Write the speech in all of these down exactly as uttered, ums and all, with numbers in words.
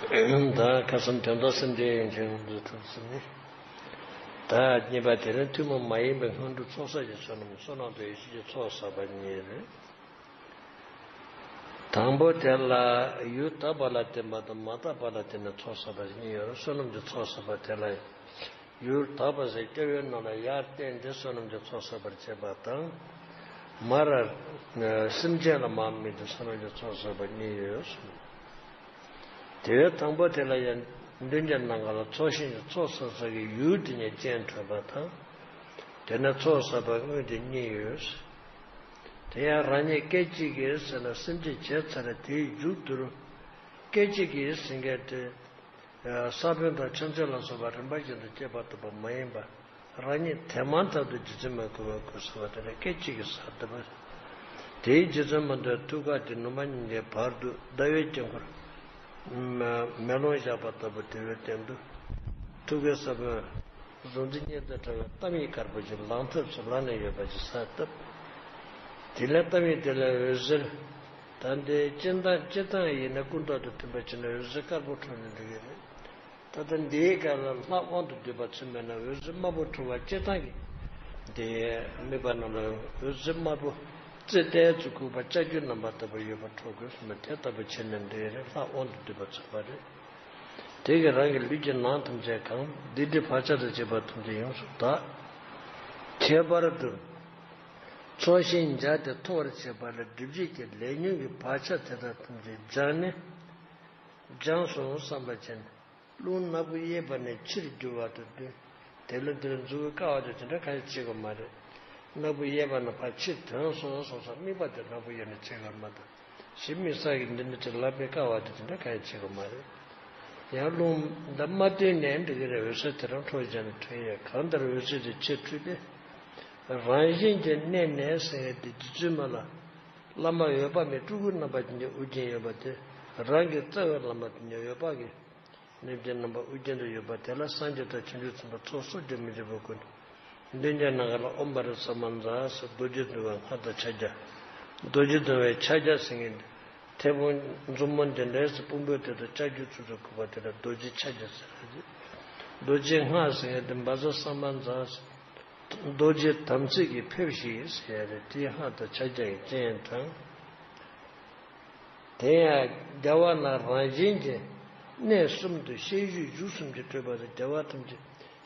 ད་ཁ་སང་དོན་དག་སེམས་ཅན་ཡོངས་ཀྱི་ཡོངས་སུ་གྲུབ་ཟིན་ནས། ད་གཉིས་པ་དེ་ནི་ཐུན་མོང་མ་ཡིན་པའི་སྔོན་འགྲོ་ཚོགས་བསགས་ཀྱི་བསོད་ནམས་བསོད་ནམས་དང་ཡེ་ཤེས་ཀྱི་ཚོགས་བསགས་པ་གཉིས་རེད། དང་པོ་དེ་ལ་ཡུལ་དག་པ་ལ་བརྟེན་པ་དང་མ་དག་པ་ལ་བརྟེན་ནས་ཚོགས་བསགས་པ་གཉིས་ཡོད་རེད། བསོད་ནམས་ཀྱི་ཚོགས་བསགས་པ་དེ་ལ་ཡུལ་དག་པ་ཟེར་སྐྱེ་བོའི་ནང་ལ་ཡར་བརྟེན་ཏེ་བསོད་ནམས་ཀྱི་ཚོགས་བསགས་པར་བྱེད་པ་དང་། མར་སེམས་ཅན་ལ་མར་དམིགས་ཏེ་བསོད་ནམས་ཀྱི་ཚོགས་བསགས་པ་གཉིས་ཡོད་གསུངས། དེ་བས་དང་པོ་དེ་ལ་ཡང་མདུན་གྱི་ནམ་མཁའ་ལ་ཚོགས་ཞིང་གི་ཚོགས་བསགས་ས་གི་ཡུལ་དེ་ཉིད་སྤྱན་འཕྲོད་པ་དང་། དེ་ནས་ཚོགས་བསགས་པ་དངོས་དེ་གཉིས་ཡོད། དེ་ཡང་རང་ཉིད་སྐད་ཅིག་གིས་ཟེར་ན་སེམས་བསྐྱེད་བྱས་ཚར་དེའི་མཇུག་ཏུ་སྐད་ཅིག་གིས་ཟེར་མཁན་དེ། ས་བོན་དང་ཆུ་མཛོད་ལ་སོགས་པ་རིམ་པ་བཞིན་དུ་སྐྱེས་པ་ཐོབ་པ་མ་ཡིན་པ། རང་ཉིད་དེ་མ་ཐག་ཏུ་རྗེ་བཙུན་མ་གུས་པ་གུས་ཟེར་བ་དེ་ལ་སྐད་ཅིག་གིས་ཟེར་བསྡད་པ། དེའི་རྗེ་བཙུན་མ་མདོའི་ཐུགས་ཀ་དེ་ནུ་མ་སྙིང་གའི་བར་དུ་ཟླ་བའི་དཀྱིལ་འཁོར། མེ་ལོང་བཞག་པ་ལྟ་བུ་དེ་བའི་སྟེང་དུ། ཐུགས་ཀའི་ས་བོན། གཟུགས་འཛིན་གཉིས་དང་བྲལ་བའི་གཏམ་ཡིག་དཀར་པོ་ཞིག་ལང་ཐབས་སུ་ལངས་ནས་ཡོད་པ་ཞིག་གསལ་བཏབ། དེ་ལས་གཏམ་ཡིག་དེ་ལ་འོད་ཟེར། ད་ལྟའི་སྤྱིར་བཏང་སྤྱིར་བཏང་ཡིན་ན་ཀུན་རྟོག་ཏུ་ཐིམ་པ་བྱས་ན་འོད་ཟེར་དཀར་པོ་འཕྲོ་ནས་འགྲོ་གི་རེད། ད་ལྟ་འདིའི་སྐབས་ལ་ལྷ་དབང་དུ་སྡུད་པ་ཚུད་མེད་ན་འོད་ཟེར་དམར་པོ་འཕྲོ་བ་སྤྱིར་བཏང་གི། དེ་དམིགས་པ་རྣམས་ལ་འོད་ཟེར་དམར་པོ་རྩི་ལྟས་སུ་ཁུག་པ་ལྕགས་ཀྱུའི་རྣམ་པ་ལྟ་བུ་ཡོད་པ་འཕྲོ་དགོས་གསུངས་པ་དེ་ལྟ་བུ་བྱས་ནས་འདི་རེད། ལྷ་དབང་དུ་སྡུད་པ་ཚུད་པ་རེད། དེ་གིས་རང་གི་ལུས་ཀྱི་ནང་ཐམས་ཅད་གང་། སྡིག་སྒྲིབ་བག་ཆགས་དང་བཅས་པ་ཐམས་ཅད་ཡོངས་སུ་དག། ཁྱད་པར་དུ། ཚོགས་ཞིང་སྦྱར་ཏེ་མཐོ་བར་བྱེད་པ་ལ་སྒྲིབ་བྱེད་ཀྱི་ལས་ཉོན་གྱི་བག་ཆགས་དེ་དག་ཐམས་ཅད་སྦྱངས་ནས། སྦྱངས་སོ་བསམ་པ་བྱས་ནས་རླུང་ནག་པོ་གཡས་པ་ནས་ཕྱིར་རྒྱུ་བར་དུ་འདོན། དེ་ལ་འདིར་མཛུབ་གུ་བཀལ་བ་དང་དེ་འདྲ་གང་ཡང་བྱེད་དགོས་མ་རེད། ནག་པོ་གཡས་པ་ནས་ཕར་ཕྱིར་དོན་སོང་སོང་ཙང་དམིགས་པ་དེ་ནག་པོ་གཡས་ནས་བྱེད་དགོས་མ་གཏོགས། ཞིབ་མི་ས་ཀྱི་འདི་འདྲ་དེ་ལག་པས་བཀལ་བ་དེ་དེ་འདྲ་གང་ཡང་བྱེད་དགོས་མ་རེད། ཡང་རླུང་འདི་མ་བཏོན་ནའི་འགྲིག་གི་རེད། འོད་ཟེར་དེ་རང་འཕྲོ་བྱས་ནས་འཕྲོ་ཡས། གང་ལྟར་འོད་ཟེར་དེ་ཕྱིར་འཕྲོས་ཏེ། རང་བཞིན་གྱིས་གནས་ནས་ཟེར་ཡས་དེ་རྗེ་བཙུན་མ་ལ། བླ་མ་འོད་དཔག་མེད་སྤྲུལ་སྐུ་རྣམ་པ་ཅན་གྱི་དབུ་རྒྱན་ཡོད་པ་དེ། རང་གི་རྩ་བའི་བླ་མ་དེ་ཉིད་འོད་དཔག་གི། ནེམ་ཅན་རྣམ་པ་དབུ་རྒྱན་དུ་ཡོད་པ་དེ་ལ་སངས་རྒྱས་དང་བྱང་ཆུབ་སེམས་དཔའ་ཚོགས་བསགས་ཀྱང་མི་འཇིགས་པ་ཀུན། མདུན་གྱི་ནམ་མཁའ་ལ་ཨོཾ་བཛྲ་ས་མ་ཛཿཟེར་རྡོ་རྗེ་བརྡུང་བའི་སྔགས་དང་ཕྱག་རྒྱ། རྡོ་རྗེ་བརྡུང་བའི་ཕྱག་རྒྱ་ཟེར་མཁན། མཐེ་བོང་མཛུབ་མོ་འདི་འདྲའི་སེ་དཔུང་པའི་དོད་དུ་ལྕགས་ཀྱུ་ཚུལ་དུ་ཁུག་པ་དེ་ལ་རྡོ་རྗེ་ཕྱག་རྒྱ་ཟེར་བ་རེད། རྡོ་རྗེ་སྔགས་ཟེར་མཁན་དེ་བཛྲ་ས་མ་ཛཿཟེར། རྡོ་རྗེ་དམ་ཚིག་གི་ཕེབས་ཤིག་ཟེར་ཡ་རེད། དེའི་སྔགས་དང་ཕྱག་རྒྱ་ཡི་རྐྱེན་དང་། དེ་ཡང་རྒྱལ་བ་རྣམས་རང་བཞིན་གྱིས་གནས་གསུམ་དུ་ཤེས་བཞིན་བཞུགས་གསུམ་གྱི་སྤྲུལ་པ་དང་རྒྱལ་བ་ཐམས་ཅད་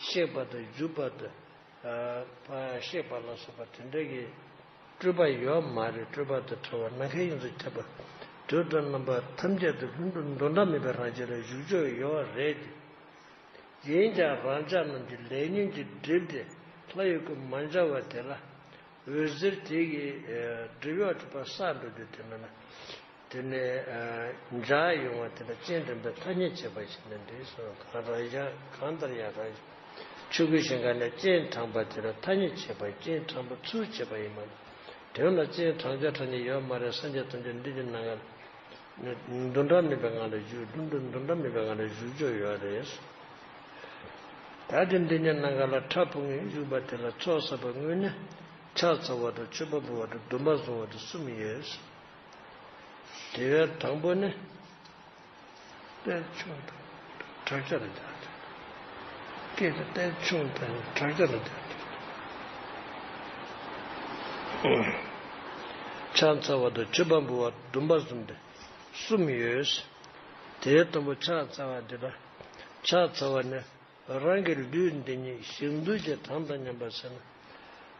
གཤེགས་པ་དང་བཞུགས་པ་དང་། ཨ་ཕར་གཤེགས་པ་ལ་སོགས་པ་དེ་འདྲ་གི་སྤྲུལ་པ་ཡོད་མ་རེད། སྤྲུལ་པ་དང་ཕྲ་བ་ནམ་མཁའི་དབྱིངས་སུ་ཁྱབ་པ། དུས་དང་རྣམ་པ་ཐམས་ཅད་དུ་ལྷུན་གྲུབ་འདུ་འབྲལ་མེད་པའི་རང་བཞིན་ལ་བཞུགས་ཆོག་ཡོད་རེད། ཡིན་ཀྱང་རང་ཅག་རྣམས་ཀྱི་ལས་ཉོན་གྱི་སྒྲིབ་དེ་ལྷ་ཡི་སྐུ་མ་འབྱར་བ་དེ་ལ། འོད་ཟེར་དེ་གིས་སྒྲིབ་གཡོགས་ཐུབ་པ་བསགས་འགྲོ་དུས་དེ་ན་ན། དེ་ནས་འབྱར་ཡོང་བ་དེ་ལ་སྤྱན་འདྲེན་པའི་ཐ་སྙད་བྱས་པ་ཞིག་ནི་འདྲེས་སོ། གང་རང་བཞག་གང་ལྟར་ཡང་རང་བཞག་ཆོས་སྐུའི་ཞིང་ཁམས་ནས་སྤྱན་དྲངས་པ་དེ་ལ་ཐ་སྙད་བྱས་པ། སྤྱན་དྲངས་པ་ཚུར་བྱས་པ་ཡིན་པ་ལ། དོན་ལ་སྤྱན་དྲངས་བྱ་དྲངས་ནས་ཡོད་མ་རེད། སངས་རྒྱས་ཐམས་ཅད་འདི་ཡི་ནམ་མཁའ་ལ། འདུ་འབྲལ་མེད་པའི་ངང་ལ་བཞུགས། ལྷུན་གྲུབ་འདུ་འབྲལ་མེད་པའི་ངང་ལ་བཞུགས་ཆོག་ཡོད་རེད། ད་དེ་འདི་ཉིད་ནམ་མཁའ་ལ་ཁྲ་ཕུབ་ངེས་བཞུགས་པ་དེ་ལ་ཚོགས་བསགས་པ་དངོས་ནི། ཕྱག་འཚལ་བ་དང་མཆོད་པ་འབུལ་བ་དང་སྡོམ་པ་བཟུང་བ་དང་གསུམ་ཡོད། དེ་བས་དང་པོ་ནི། གཏེར་ཆུང་དང་དྲག་ཆར་སྦྱར་ཏེ། སྐད་དེ་གཏེར་ཆུང་དང་དྲག་ཆར་སྦྱར་ཏེ། ཕྱག་འཚལ་བ་དང་མཆོད་པ་འབུལ་བ་སྡོམ་པ་གསུམ་སྟེ་གསུམ་ཡོད། དེའི་དང་པོ་ཕྱག་འཚལ་བ་འདི་ལ། ཕྱག་འཚལ་བ་ནི་རང་གི་ལུས་འདི་ཉིད་ཞིང་རྡུལ་གྱི་གྲངས་དང་མཉམ་པ་ཟེར་ན།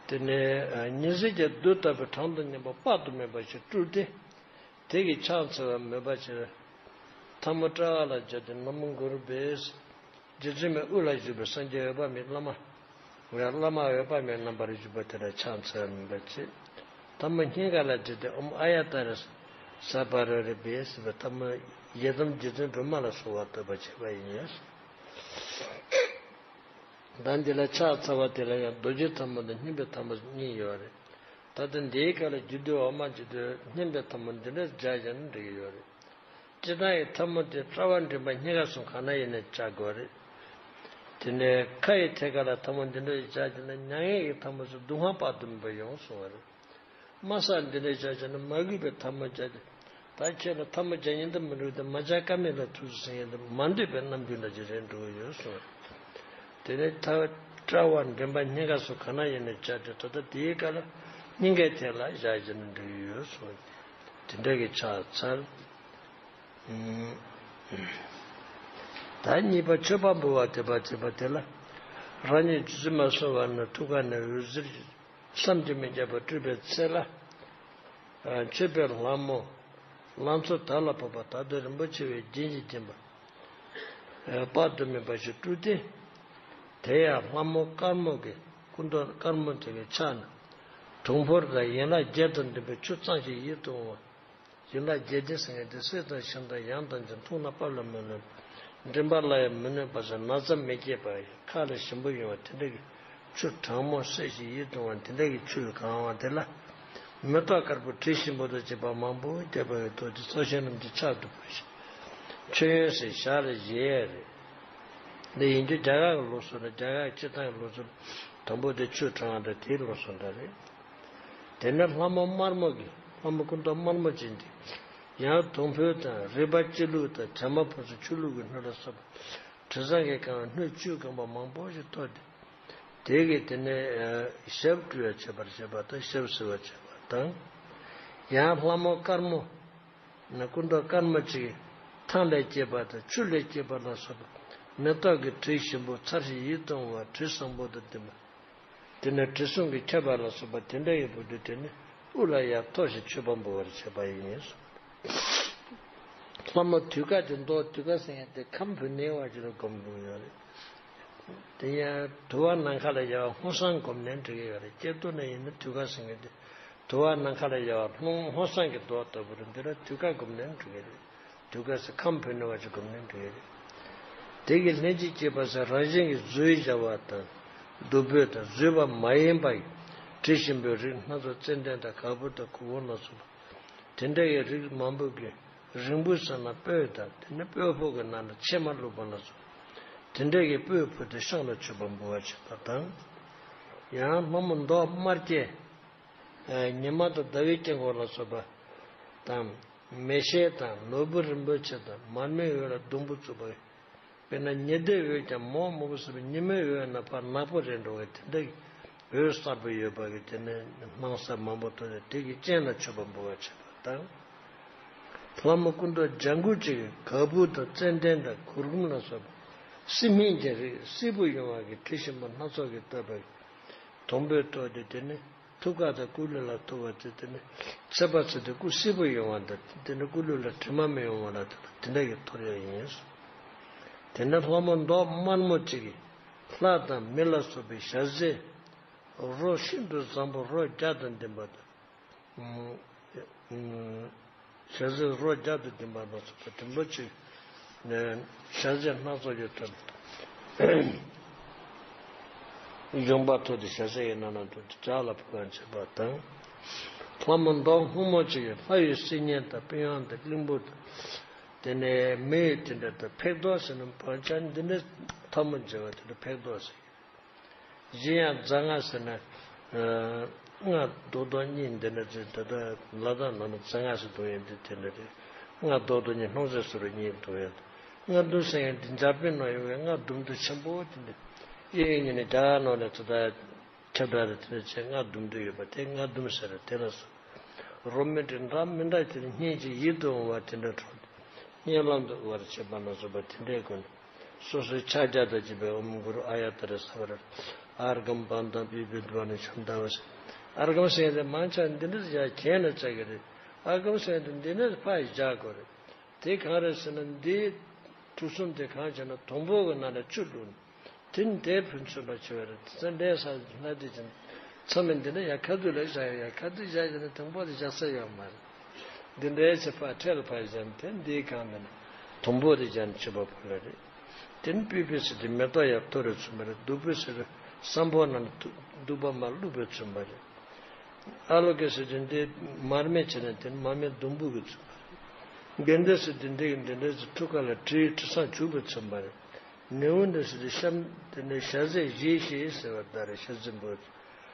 དེ་ནས་ཉི་ཟེར་གྱི་རྡུལ་ལྟ་བུའི་གྲངས་དང་མཉམ་པ་དཔག་ཏུ་མེད་པ་ཞིག་སྤྲུལ་ཏེ། དེ་གི་ཕྱག་འཚལ་བ་མོས་པ་ཕྱིར། ཐལ་མོ་དཔྲལ་བ་ལ་སྦྱར་ཏེ་ན་མོ་གུ་རུ་བྷྱཿ། རྗེ་བཙུན་མའི་དབུ་ལ་བཞུགས་པའི་སངས་རྒྱས་འོད་དཔག་མེད་བླ་མ། བླ་མ་འོད་དཔག་མེད་རྣམ་པར་བཞུགས་པ་དེ་ལ་ཕྱག་འཚལ་བ་མོས་པ་བྱེད། ཐལ་མོ་སྙིང་ག་ལ་སྦྱར་ཏེ་ཨོཾ་ཨཱརྱ་ཏཱ་རེ་ས་པ་རོ་རེ་བྷྱཿ་ཟེར་བའི་ཐལ་མོ་ཡི་དམ་རྗེ་བཙུན་སྒྲོལ་མ་ལ་གསོལ་བ་བཏབ་པ་བྱས་པ་ཡིན། ད་འདི་ལ་ཕྱག་འཚལ་བ་དེ་ལ་ཡང་རྡོ་རྗེ་ཐལ་མོ་དང་སྙིང་པོའི་ཐལ་མོ་གཉིས་ཡོད་རེད། ད་ལྟ་འདིའི་སྐབས་ལ་རྒྱུད་སྡེ་འོག་མ་རྒྱུད་སྡེ་སྙིང་པོའི་ཐལ་མོ་འདི་འདྲ་སྦྱར་བཞག་ན་འགྲིག་གི་ཡོད་རེད། སྤྱིར་བཏང་གི་ཐལ་མོ་དེ་དཔྲལ་བ་མགྲིན་པ་སྙིང་ག་གསུམ་གང་ན་ཡིན་ན་སྦྱར་དགོས་རེད། དེ་ནས་ཁ་ཡི་ཐད་ཀ་ལ་ཐལ་མོ་འདི་འདྲ་སྦྱར་བྱས་ན་མྱ་ངན་གྱི་ཐལ་མོ་ཚོ་སྡུག་བསྔལ་དཔག་ཏུ་མེད་པ་ཡོང་གསུང་བ་རེད། དམའ་ས་འདི་འདྲ་སྦྱར་བྱས་ན་མ་གུས་པའི་ཐལ་མོ་སྦྱར་ཏེ། ད་ཁྱེད་ལ་ཐལ་མོ་སྦྱར་ཡིན་དུ་མི་འགྲོ་དེ་མ་སྦྱར་ཀ་མེད་ལ་ཐུགས་སུ་ཟིན་ཡིན་དུ་མ་འདོད་པའི་རྣམ་འགྱུར་འདྲ་ཅིག་རེད་འགྲོ་གི་ཡོད་གསུངས། དེ་ནས་ཐལ་བ་མགྲིན་པ་སྙིང་ག་སོགས་ག་ན་ཡིན་ནས་བཅར་ཏེ་ད་ལྟ་དེའི་སྐབས་ལ་སྙིང་གའི་ཐད་ལ་བཞག་བྱས་ནས་འགྲོ་གི་ཡོད་གསུངས། དེ་འདྲ་གི་ཕྱག་འཚལ། ད་གཉིས་པ་མཆོད་པ་འབུལ་བ་དེ་པ་བྱེད་པ་དེ་ལ། རང་ཉིད་རྗེ་བཙུན་མ་གསོལ་བ་ན་ཐུགས་ཀ་ནས་འོད་ཟེར་བསམ་གྱིས་མི་ཁྱབ་པ་སྤྲོས་པའི་ཚེ་ལ། མཆོད་པའི་ལྷ་མོ་ལང་ཚོ་དར་ལ་ཕོག་པ་དར་ཚོན་རིན་པོ་ཆེ་བའི་རྒྱན་གྱིས་བརྒྱན་པ། དཔག་ཏུ་མེད་པ་ཞིག་སྤྲུལ་ཏེ། དེ་ཡང་ལྷ་མོ་དཀར་མོ་གི་སྐུ་མདོག་དཀར་མོ་དེ་གི་ཕྱག་ན། དུང་ཕོར་དང་ཡན་ལག་བརྒྱད་དང་ལྡན་པའི་ཆུ་གཙང་ཞིང་ཡིད་དུ་འོང་བ། ཡན་ལག་བརྒྱད་ཅན་ཟེར་མཁན་དེ་གསེར་དང་ཤིང་དང་ཡང་དང་ཅིག་འཐུང་ན་པ་ལ་མི་གནོད། མགྲིན་པ་ལ་ཡང་མི་གནོད་པ་ཟེར་ན་ཚ་མི་སྐྱེད་པ་ཁ་ལ་ཞིམ་པོ་ཡོང་བ་དེ་འདྲ་གི་ཆུ་གྲང་མོ་གསལ་ཞིང་ཡིད་དུ་འོང་བ་དེ་འདྲ་གི་ཆུ་གང་བ་དེ་ལ། མེ་ཏོག་དཀར་པོ་དྲི་ཞིམ་པོ་དང་བཅས་པ་མང་པོ་བརྒྱབ་པ་གི་ཐོག་ཏུ་ཚོགས་ཞིང་རྣམས་ཀྱི་ཕྱག་ཏུ་ཕུལ་ཞིང་། མཆོད་ཡོན་ཟེར་ཞག་ལ་བཞེས་ཡས་རེད། འདི་ཡིན་རྒྱུ་རྒྱ་གར་གྱི་ལུགས་སྲོལ་ལ་རྒྱ་གར་གྱི་སྤྱིར་བཏང་གི་ལུགས་སྲོལ་དང་པོ་དེ་ཆུ་གྲང་བ་དང་དེའི་ལུགས་སྲོལ་འདྲ་རེད། དེ་ནས་ལྷ་མོ་དམར་མོ་གི་ལྷ་མོ་སྐུ་མདོག་དམར་མོ་ཅན་དེ། ཡང་དུང་ཕོར་དང་རིལ་བ་སྤྱི་བླུགས་དང་བྱ་མ་ཕོ་སོ་ཆུ་བླུགས་ཀྱི་སྣོད་ལ་སོགས་པ། དྲི་བཟང་གིས་གང་བའི་སྣོད་བཅུད་གང་པོ་མང་པོ་ཞིག་གཏོར་ཏེ། དེ་གིས་དེ་ནས་ཞབས་བཀྲུ་བར་བྱེད་པར་བྱེད་པ་དང་ཞབས་བསིལ་བར་བྱེད་པ་དང་། ཡང་ལྷ་མོ་དཀར་མོ། ནི་སྐུ་མདོག་དཀར་མོ་ཅིག་ཐང་ལས་སྐྱེས་པ་དང་ཆུ་ལས་སྐྱེས་པ་ལ་སོགས་པ་མེ་ཏོག་གི་དྲི་ཞིམ་པོ་མཚར་ཞིང་ཡིད་དུ་འོང་བ་དྲི་བཟང་པོ་དང་ལྡན་པ། དེ་ནས་དྲི་བསུང་གིས་ཁྱབ་པ་ལ་སོགས་པ་དེ་འདྲ་ཡི་བུ་དུ་དེ་ནི་དབུ་ལ་ཡར་ཐོགས་ཤིང་མཆོད་པ་འབུལ་བར་བྱེད་པ་ཡིན། ལྷ་མོ་དུད་ཁ་དེ་མདོག་དུད་ཁ་ཟེར་མཁན་དེ་ཁམས་བོད་ནས་བ་ཅིག་ལ་སྒོམ་དགོས་ཡོད་རེད། དེ་ཡང་དུ་བ་ནམ་མཁའ་ལ་ཡར་བ་སྔོ་བསངས་སྒོམ་ནས་འགྲིག་གི་ཡོད་རེད། སྐྱེ་དུས་ན་ཡིན་ན་དུད་ཁ་ཟེར་མཁན་དེ། དུ་བ་ནམ་མཁའ་ལ་ཡར་བ་སྔོ་སྔོ་བསངས་ཀྱི་མདོག་ལྟ་བུ་རེད། འདི་ལ་དུད་ཁ་སྒོམ་ནས་འགྲིག་གི་རེད། དུད་ཁ་ཟེར་ཁམས་བོད་ནས་བ་ཅིག་སྒོམ་ནས་འགྲིག་གི་རེད། དེ་གི་ལྷན་ཅིག་སྐྱེས་པ་ཟེར་རང་བཞིན་གྱིས་བཟོས་བཞག་པ་དང་། བདུག་སྤོས་དང་བཟོས་པ་མ་ཡིན་པ་ཡི་དྲི་ཞིམ་པོའི་རིགས་སྣ་ཚོགས་ཙན་དན་དང་ག་བུར་དང་གུར་གུམ་ལ་སོགས་པ། དེ་འདྲ་ཡི་རིགས་མང་པོ་གི་རིང་བུ་ཟེར་ན་སྤོས་དང་དེ་ནས་སྤོས་ཕོར་གྱི་ནང་ལ་ཕྱེ་མ་བླུགས་པ་ལ་སོགས། དེ་འདྲ་གི་སྤོས་ཕུལ་ཏེ་བཤམས་ལ་མཆོད་པ་འབུལ་བ་བྱེད་པ་དང་། ཡང་ལྷ་མོ་མདོག་དམར་སྐྱེས། ཉི་མ་དང་ཟླ་བའི་དཀྱིལ་འཁོར་ལ་སོགས་པ་དང་། མེ་ཤེལ་དང་ནོར་བུ་རིན་པོ་ཆེ་དང་མར་མེའི་འོད་ལ་ཟླུམ་པོ་བཙུགས་པ། དཔེར་ན་ཉི་ཟླའི་འོད་ཀྱང་མོག་མོག་པོ་བཟོས་པའི་ཉི་མའི་འོད་ན་ཕར་ནག་པོ་རེད་འགྲོ་བའི་དེ་འདྲ་གི་འོད་གསལ་པོ་ཡོད་པ་གི་དེ་ནས་སྣང་ས་མང་པོ་ཐོབ་སྟེ་དེ་གི་སྤྱན་ལ་མཆོད་པ་འབུལ་བ་བྱེད་པ་དང་། ལྷ་མོ་སྐུ་མདོག་ལྗང་གུ་ཅིག་གི་ག་བུར་དང་ཙན་དན་དང་གུར་གུམ་ལ་སོགས་པ་སིལ་སྙན་གྱི་རིགས་བསིལ་པོ་ཡོང་བ་གི་དྲི་ཞིམ་པོ་སྣ་ཚོགས་ཀྱིས་བསྟོད་པ་གི་དུང་ཕོར་གཏོར་ཏེ་དེ་ནས། ཐུགས་ཀ་དང་སྐུ་ལུས་ལ་ཐུག་པ་དེ་དེ་ནི་ཚེ་བ་ཚེ་དེ་སྐུ་སིལ་པོ་ཡོང་བ་དང་དེ་ནི་སྐུ་ལུས་ལ་དྲི་མ་མི་ཡོང་བ་ལ་དེ་དེ་འདྲ་གི་ཐོར་ཡ་ཡིན། དེ་ནི་ལྷ་མོ་མདོག་དམར་མོ་གཅིག་གིས་ལྷ་དང་མི་ལ་སོགས་པའི་ཞལ་ཟས་རོ་ཤིན་ཏུ་བཟང་པོ་རོ་བརྒྱ་དང་ལྡན་པ་དང་། ཞལ་ཟས་རོ་བརྒྱ་དང་ལྡན་པ་ལ་སོགས་པ་དེ་འདྲ་ཅིག་ནས་ཞལ་ཟས་སྣ་ཚོགས་ཀྱི་ཐོག་ནས་བཞེངས་པ་ཐོག་ཏུ་ཞལ་ཟས་ཡིན་ན་ན་ཐོག་ཏུ་ལྗགས་ལ་ཕུལ་བར་བྱེད་པ་དང་། ལྷ་མོ་མདོག་སྔོན་མོ་ཅིག་གིས་ལྷ་ཡི་སིལ་སྙན་དང་པི་ཡང་དང་གླིང་བུ་དང་། དེ་ནས་མི་ཡི་དེ་འདྲ་དང་ཕེག་རྡོག་ཟེར་ན་བང་ཆེན་འདི་འདྲ་ཐལ་མོ་སྦྱར་བ་དེ་འདྲ་ཕེག་རྡོག་ཟེར། གཞན་ཡང་རྫ་རྔ་ཟེར་ན། རྔ་རྡོག་རྡོག་གཉིས་འདི་འདྲ་ཅིག་ད་ལྟ་ལ་དྭགས་ནང་ན་རྫ་རྔ་ཟེར་འདུག་ཡང་འདི་དེ་འདྲ་རེད། རྔ་རྡོག་རྡོག་གཉིས་ལྷུང་བཟེད་བཟོ་རུ་གཉིས་འདུག་ཡང་། རྔ་བདུན་ཟེར་ཡང་འདི་འཇར་པན་ནང་ཡོད་པའི་རྔ་ཟླུམ་པོ་ཆེན་པོ་དེ་འདྲ། གཡས་གཡོན་གཉིས་ནས་རྒྱ་གར་ནང་ནས་ད་ལྟ་ཁྱབ་བསྒྲགས་རེ་དེ་འདྲ་བྱས་རྔ་ཟླུམ་པོ་ཡོད་པ་དེ་རྔ་ཟླུམ་ཟེར་རེད་དེ་ལ་སོགས། རོ་མི་འདྲ་འདྲ་མི་འདྲ་དེ་ནི་སྙན་ཅིང་ཡིད་དུ་འོང་བ་དེ་འདྲ་འཕྲོག་སྟེ་སྙན་ལམ་དུ་དབུལ་བར་བྱེད་པ་ལ་སོགས་པ་དེ་འདྲའི་སྒོ་ནས། སོ་སོའི་ཕྱག་རྒྱ་དང་བཅས་པའི་ཨོཾ་གུ་རུ་ཨཱརྱ་ཏཱ་རེ་ས་བ་ར། ཨརྒྷཾ་པཱདྱཾ་པུཥྤེ་དྷཱུ་ཝ་ཎི་ཤམ་བྷ་ཝ་ས། ཨརྒྷཾ་ཟེར་ཡ་དེ་མང་ཆེ་བ་འདི་འདྲ་ཡ་གྱེན་ལ་བཅག་གི་རེད། ཨརྒྷཾ་ཟེར་ཡ་དེ་འདི་ནས་ཕར་བཞག་དགོས་རེད། དེ་གང་རེད་ཟེར་ན་འདིའི་གྲུ་གསུམ་དེ་གང་བྱས་ན་དུང་ཕོར་གི་ནང་ལ་ཆུ་བླུགས་ནས་དེ་ནས་དེའི་ཕན་ཚུན་ལ་བྱེད་པ་རེད། དེ་ཚོ་འདྲའི་ས་ལྷ་དེ་ཅན་ཚང་མས་འདི་འདྲ་ཡ་ཁ་ཐུག་ལ་བཞག་ཡ་ཁ་ཐུག་བཞག་ཡ་ནི་དུང་ཕོར་དེ་བཞག་ས་ཡོད་མ་རེད། འདི་འདྲའི་ཚེ་ཕར་འཕྲལ་ཕར་བཞག་དེ་འདིའི་སྒང་དེ་ནས་དུང་ཕོར་དེ་བཞག་ནས་མཆོད་པ་ཕུལ་བ་རེད། དེ་ནས་པུཥྤེ་ཟེར་དེ་མེ་ཏོག་ཡར་གཏོར་རེ་མཚོན་པ་རེད། བདུག་སྤོས་ཟེར་བསང་ཕོར་ནང་ནས་བདུག་པ་མར་བླུགས་པའི་མཚོན་པ་རེད། ཨ་ལོ་ཀེ་ཟེར་དེ་འདི་མར་མེ་བྱས་ནས་དེ་ནས་མར་མེ་ཟླུམ་པོ་གི་མཚོན་པ་རེད། དགེ་འདུན་ཟེར་དེ་འདི་གི་འདི་འདྲའི་ཚེ་ཐུགས་ཀ་ལ་དྲིའི་དྲི་བཟང་བྱུག་པའི་མཚོན་པ་རེད། ནེའུ་ཏ་ཟེར་དེ་ཤམ་དེ་འདྲའི་ཞལ་ཟས་བཞེས་ཤིག་ཟེར་བ་ད་རེ་ཞལ་ཟས་འབུལ།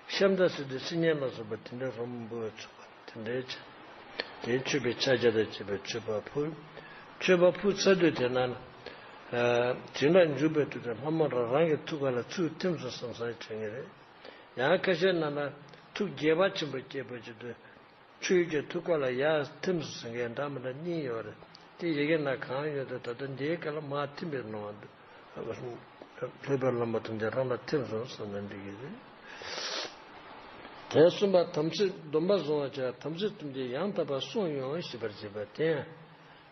ཤམ་ཐ་ཟེར་དེ་སིལ་སྙན་ལ་སོགས་པ་དེ་འདྲའི་རོ་མ་འབུལ་བ་ཚུགས་པ་དེ་འདྲའི་ཆ། དེ་མཆོད་པའི་ཕྱག་རྒྱ་དང་བཅས་པའི་མཆོད་པ་ཕུལ། མཆོད་པ་ཕུལ་ཚར་དུས་དེ་ན་ནི། བྱིན་རླབས་འཇུག་པའི་དུས་དེར་ལྷ་མོ་རང་རང་གི་ཐུགས་ཀ་ལ་ཚུར་ཐིམ་སོང་བསམ་བསམ་དྲན་གྱི་རེད། ཡང་ཁ་ཤས་ན་ན་ཐུགས་དགྱེས་པ་ཆེན་པོ་སྐྱེས་པ་ཅིག་ཏུ། ཆོས་ཀྱི་ཐུགས་ཀ་ལ་ཡར་ཐིམ་སོང་ཟེར་མཁན་འདྲ་མི་འདྲ་གཉིས་ཡོད་རེད། དེ་ཡི་གེ་ན་གང་ཡོད་དེ་ད་ལྟ་འདིའི་སྐབས་ལ་མར་ཐིམ་པའི་སྣང་བ་འདུག་ལྷག་པར་བླ་མ་ཐམས་ཅད་རང་ལ་ཐིམ་སོང་བསམ་ན་འགྲིག་གི་རེད། དེ་གསུམ་པ་དམ་ཚིག་སྡོམ་པ་བཟུང་བར་བྱ། དམ་ཚིག་ཐམས་ཅད་ཡང་དག་པར་བསྲུང་ཡང་ཞེས་པར་བྱེད་པ་དེ་ཡང་།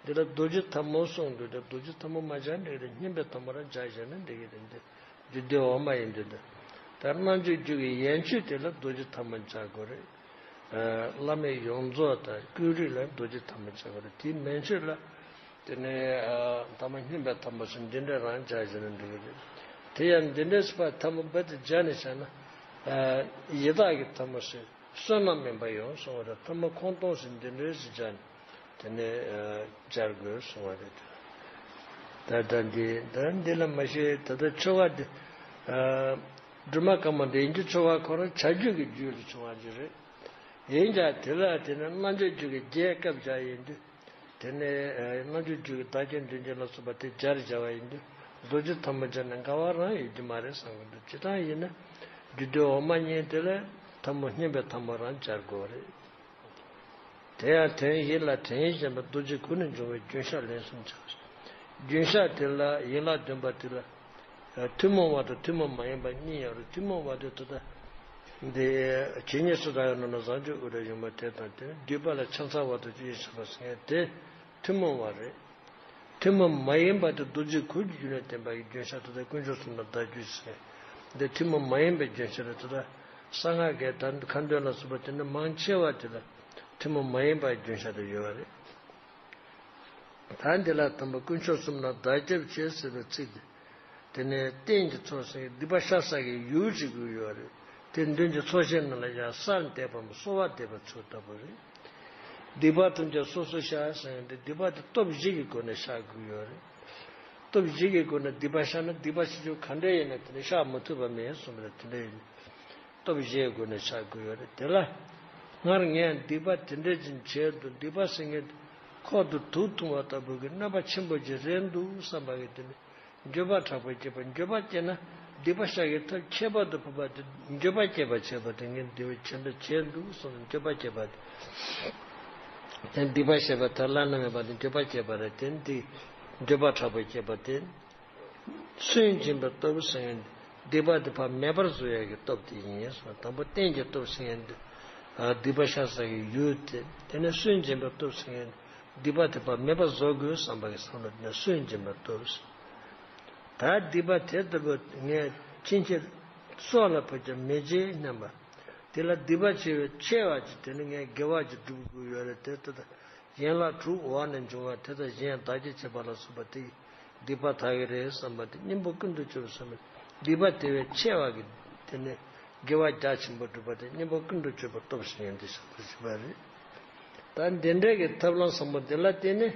འདི་ལ་རྡོ་རྗེ་ཐལ་མོ་གསུངས་འདུག་དེ་རྡོ་རྗེ་ཐལ་མོ་མ་སྦྱར་འགྲིག་རེད། སྙན་པའི་ཐལ་མོ་རང་སྦྱར་བཞག་ན་འགྲིག་གི་རེད། འདི་རྒྱུད་སྡེ་འོག་མ་ཡིན་དུས་དེ། ད་རྣལ་འབྱོར་རྒྱུད་ཀྱི་ཡན་ཆོད་དེ་ལ་རྡོ་རྗེ་ཐལ་མོ་སྦྱར་དགོས་རེད། བླ་མེད་ཡོངས་རྫོགས་དང་ཀུན་རིག་ལ་རྡོ་རྗེ་ཐལ་མོ་སྦྱར་དགོས་རེད། དེའི་མན་ཆད་ལ། དེ་ནས་ཐལ་མོ་སྙན་པའི་ཐལ་མོ་ཞེས་འདི་འདྲ་རང་སྦྱར་བྱས་ན་འགྲིག་གི་རེད། དེ་ཡང་འདི་འདྲའི་སྤ་ཐལ་མོ་རྦད་དེ་སྦྱར་ནས་བཞག་ན། ཡི་དྭགས་ཀྱི་ཐལ་མོ་ཞེས་བསོད་ནམས་དམན་པ་ཡང་གསུངས་པ་རེད། ཐལ་མོ་ཁོང་སྟོང་ཞེས་འདི་འདྲའི་ཞིག་སྦྱར་ནས། དེ་ནས་སྦྱར་དགོས་གསུངས་པ་རེད། ད་ལྟ་འདི་ད་འདི་ལ་མ་ཤེས། ད་ལྟ་ཆོ་ག་འདི་སྒྲོལ་མ་དཀར་མོ་འདི་ཡིན་གྱི་ཆོ་ག་ཁོ་རང་བྱ་རྒྱུད་ཀྱི་རྒྱུད་ལ་བྱུང་བ་ཅིག་རེད། ཡིན་ཀྱང་དེ་ལ་དེ་ནི་རྣལ་འབྱོར་རྒྱུད་ཀྱི་རྒྱས་སྐབས་སྦྱར་ཡིན་དུས། དེ་ནས་རྣལ་འབྱོར་རྒྱུད་ཀྱི་བདག་རྐྱེན་དོན་རྐྱེན་ལ་སོགས་པ་དེ་སྦྱར་བྱ་བ་ཡིན་དུས་རྡོ་རྗེ་ཐལ་མོ་སྦྱར་ན་འགལ་བ་རང་ཡོད་ཀྱི་མ་རེད་བསམ་གྱི་འདུག་སྤྱིར་བཏང་ཡིན་ན་རྒྱུད་སྡེ་འོག་མ་གཉིས་དེ་ལ་ཐལ་མོ་སྙན་པའི་ཐལ་མོ་རང་སྦྱར་དགོས་རེད། དེ་ཡང་དོན་ཡིད་ལ་དྲན་བཞིན་པ་རྡོ་རྗེ་གུར་ནས་འབྱུང་བའི་རྒྱུན་བཤགས་ལན་གསུམ་བྱ། རྒྱུན་བཤགས་དེ་ལ་ཡན་ལག་བདུན་པ་དེ་ལ། ཐུན་མོང་བ་དང་ཐུན་མོང་མ་ཡིན་པ་གཉིས་ཡོད་རེད། ཐུན་མོང་བ་དེ་ད་ལྟ་འདི་ཇི་སྙེད་སུ་དག་ཡོད་ན་ན་བཟང་སྤྱོད་དབུ་སྐྲ་གཞོན་པ་དེ་དང་དེ་བསྡུས་པ་ལ་ཕྱག་འཚལ་བ་དང་བཅས་ཞེས་པ་ཟེར་མཁན་དེ་ཐུན་མོང་བ་རེད། ཐུན་མོང་མ་ཡིན་པ་དེ་རྡོ་རྗེ་གུར་གྱི་རྒྱུད་ལ་བསྟན་པ་ཡི་རྒྱུན་བཤགས་དེ་དག་དཀོན་མཆོག་གསུམ་ལ་བདག་རྒྱུད་ཟེར་མཁན་འདི་ཐུན་མོང་མ་ཡིན་པའི་རྒྱུན་བཤགས་རེད། དེ་དག་གསང་སྔགས་ཀྱི་ད་ཁ་འདོན་ལ་སོགས་པ་དེ་ནི་མང་ཆེ་བ་དེ་ལ་ཐུན་མོང་མ་ཡིན་པའི་རྒྱུན་བཤགས་དེ་ཡོད་པ་རེད། ད་འདི་ལ་དང་པོ་དཀོན་མཆོག་གསུམ་ལ་བདག་སྐྱབས་མཆི་ཟེར་བའི་ཚིག་འདི། དེ་ནས་རྟེན་གྱི་ཚོགས་ཟེར་སྡིག་པ་བཤགས་ས་གི་ཡུལ་ཅིག་དགོས་ཡོད་རེད། དེ་མདུན་གྱི་ཚོགས་ཞིང་ནང་ལ་ཡང་གསལ་འདེབས་པའམ་གསོལ་བ་འདེབས་པ་ཚུལ་ལྟ་བུ་རེད། སྡིག་པ་ཐམས་ཅད་སོ་སོར་བཤགས་ཟེར་ཡང་དེ་སྡིག་པ་དེ་སྟོབས་བཞི་གི་སྒོ་ནས་བཤགས་དགོས་ཡོད་རེད། སྟོབས་བཞི་གི་སྒོ་ནས་སྡིག་པ་བཤགས་ན་སྡིག་པ་བྱེད་རྒྱུ་ག་འདྲ་ཡིན་ན་དེ་ནི་བཤགས་མི་ཐུབ་པ་མེད་གསུངས་པ་རེད། དེ་འདྲ་ཡིན། སྟོབས་བཞིའི་སྒོ་ནས་བཤགས་དགོས་ཡོད་རེད། དེ་ལ་སྔར་ངས་སྡིག་པ་དེ་འདྲ་ཅིག་བྱས་འདུག་སྡིག་པ་ཟེར་མཁན་ཁོག་ཏུ་དུག་འཐུང་བ་ལྟ་བུ་གི་གནོད་པ་ཆེན་པོ་ཅིག་རེད་འདུག་བསམ་པ་གི་དེ་ནི་འགྱོད་པ་དྲག་པོ་སྐྱེས་པ། འགྱོད་པ་སྐྱེས་ན་སྡིག་པ་བཤགས་ཀྱི་ཐབས་ཁྱད་པར་དུ་འཕགས་པ་དེ་འགྱོད་པ་སྐྱེས་པ་བྱས་པ་དེ་ངས་འདི་བས་ཆེན་པོ་བྱས་འདུག་གསུངས་ནས་འགྱོད་པ་སྐྱེས་པ་དེ། དེ་སྡིག་པ་བཤགས་པའི་ཐབས་བླ་ན་མེད་པ་དེ་འགྱོད་པ་སྐྱེས་པ་རེད། དེ་འདི་འགྱོད་པ་དྲག་པོ་སྐྱེས་པ་དེ། སུན་འབྱིན་པའི་སྟོབས་ཟེར་མཁན་སྡིག་པ་དེ་ཕར་མེད་པར་བཟོ་ཡག་གི་སྟོབས་དེ་ཡིན་གསུངས། དང་པོ་རྟེན་གྱི་སྟོབས་ཟེར་མཁན་དེ་སྡིག་པ་བཤགས་ས་གི་ཡུལ་དེ། དེ་ནས་སུན་འབྱིན་པའི་སྟོབས་ཟེར་མཁན་སྡིག་པ་དེ་ཕར་མེད་པར་བཟོ་དགོས་བསམ་པ་གི་བསམ་བློ་དེ་ནས་སུན་འབྱིན་པའི་སྟོབས་ཟེར། ད་སྡིག་པ་དེ་ལྟ་བུ་ངས་ཕྱིན་ཆད་སྲོག་ལ་ཕོག་ཀྱང་མི་བྱེད་སྙམ་པ། དེ་ལ་སྡིག་པ་ཆེ་བའི་ཆེ་བ་ཅིག་དེ་ནི་ངས་དགེ་བ་ཅིག་སྒྲུབ་དགོས་ཡོད་རེད། དེ་ལྟ་ཡན་ལག་དྲུག་འོག་ནས་འབྱུང་བ་དེ་དང་གཞན་བདག་གིར་བྱེད་པ་ལ་སོགས་པ་དེ་ཡིས་སྡིག་པ་དག་གི་རེད་བསམ་པ་དེ་གཉེན་པོ་ཀུན་ཏུ་སྤྱོད་པ་བསམ་པས་སྡིག་པ་དེ་བས་ཆེ་བ་གི་དེ་ནི་དགེ་བ་རྒྱ་ཆེན་པོ་སྒྲུབ་པ་དེ་གཉེན་པོ་ཀུན་ཏུ་སྤྱོད་པའི་སྟོབས་ཟེར་མཁན་དེ་བཤད་པར་བྱེད་པ་རེད། ད་འདི་འདྲའི་གི་ཐབས་ལམ་བཟང་པོ་འདི་ལ་བརྟེན་ནས་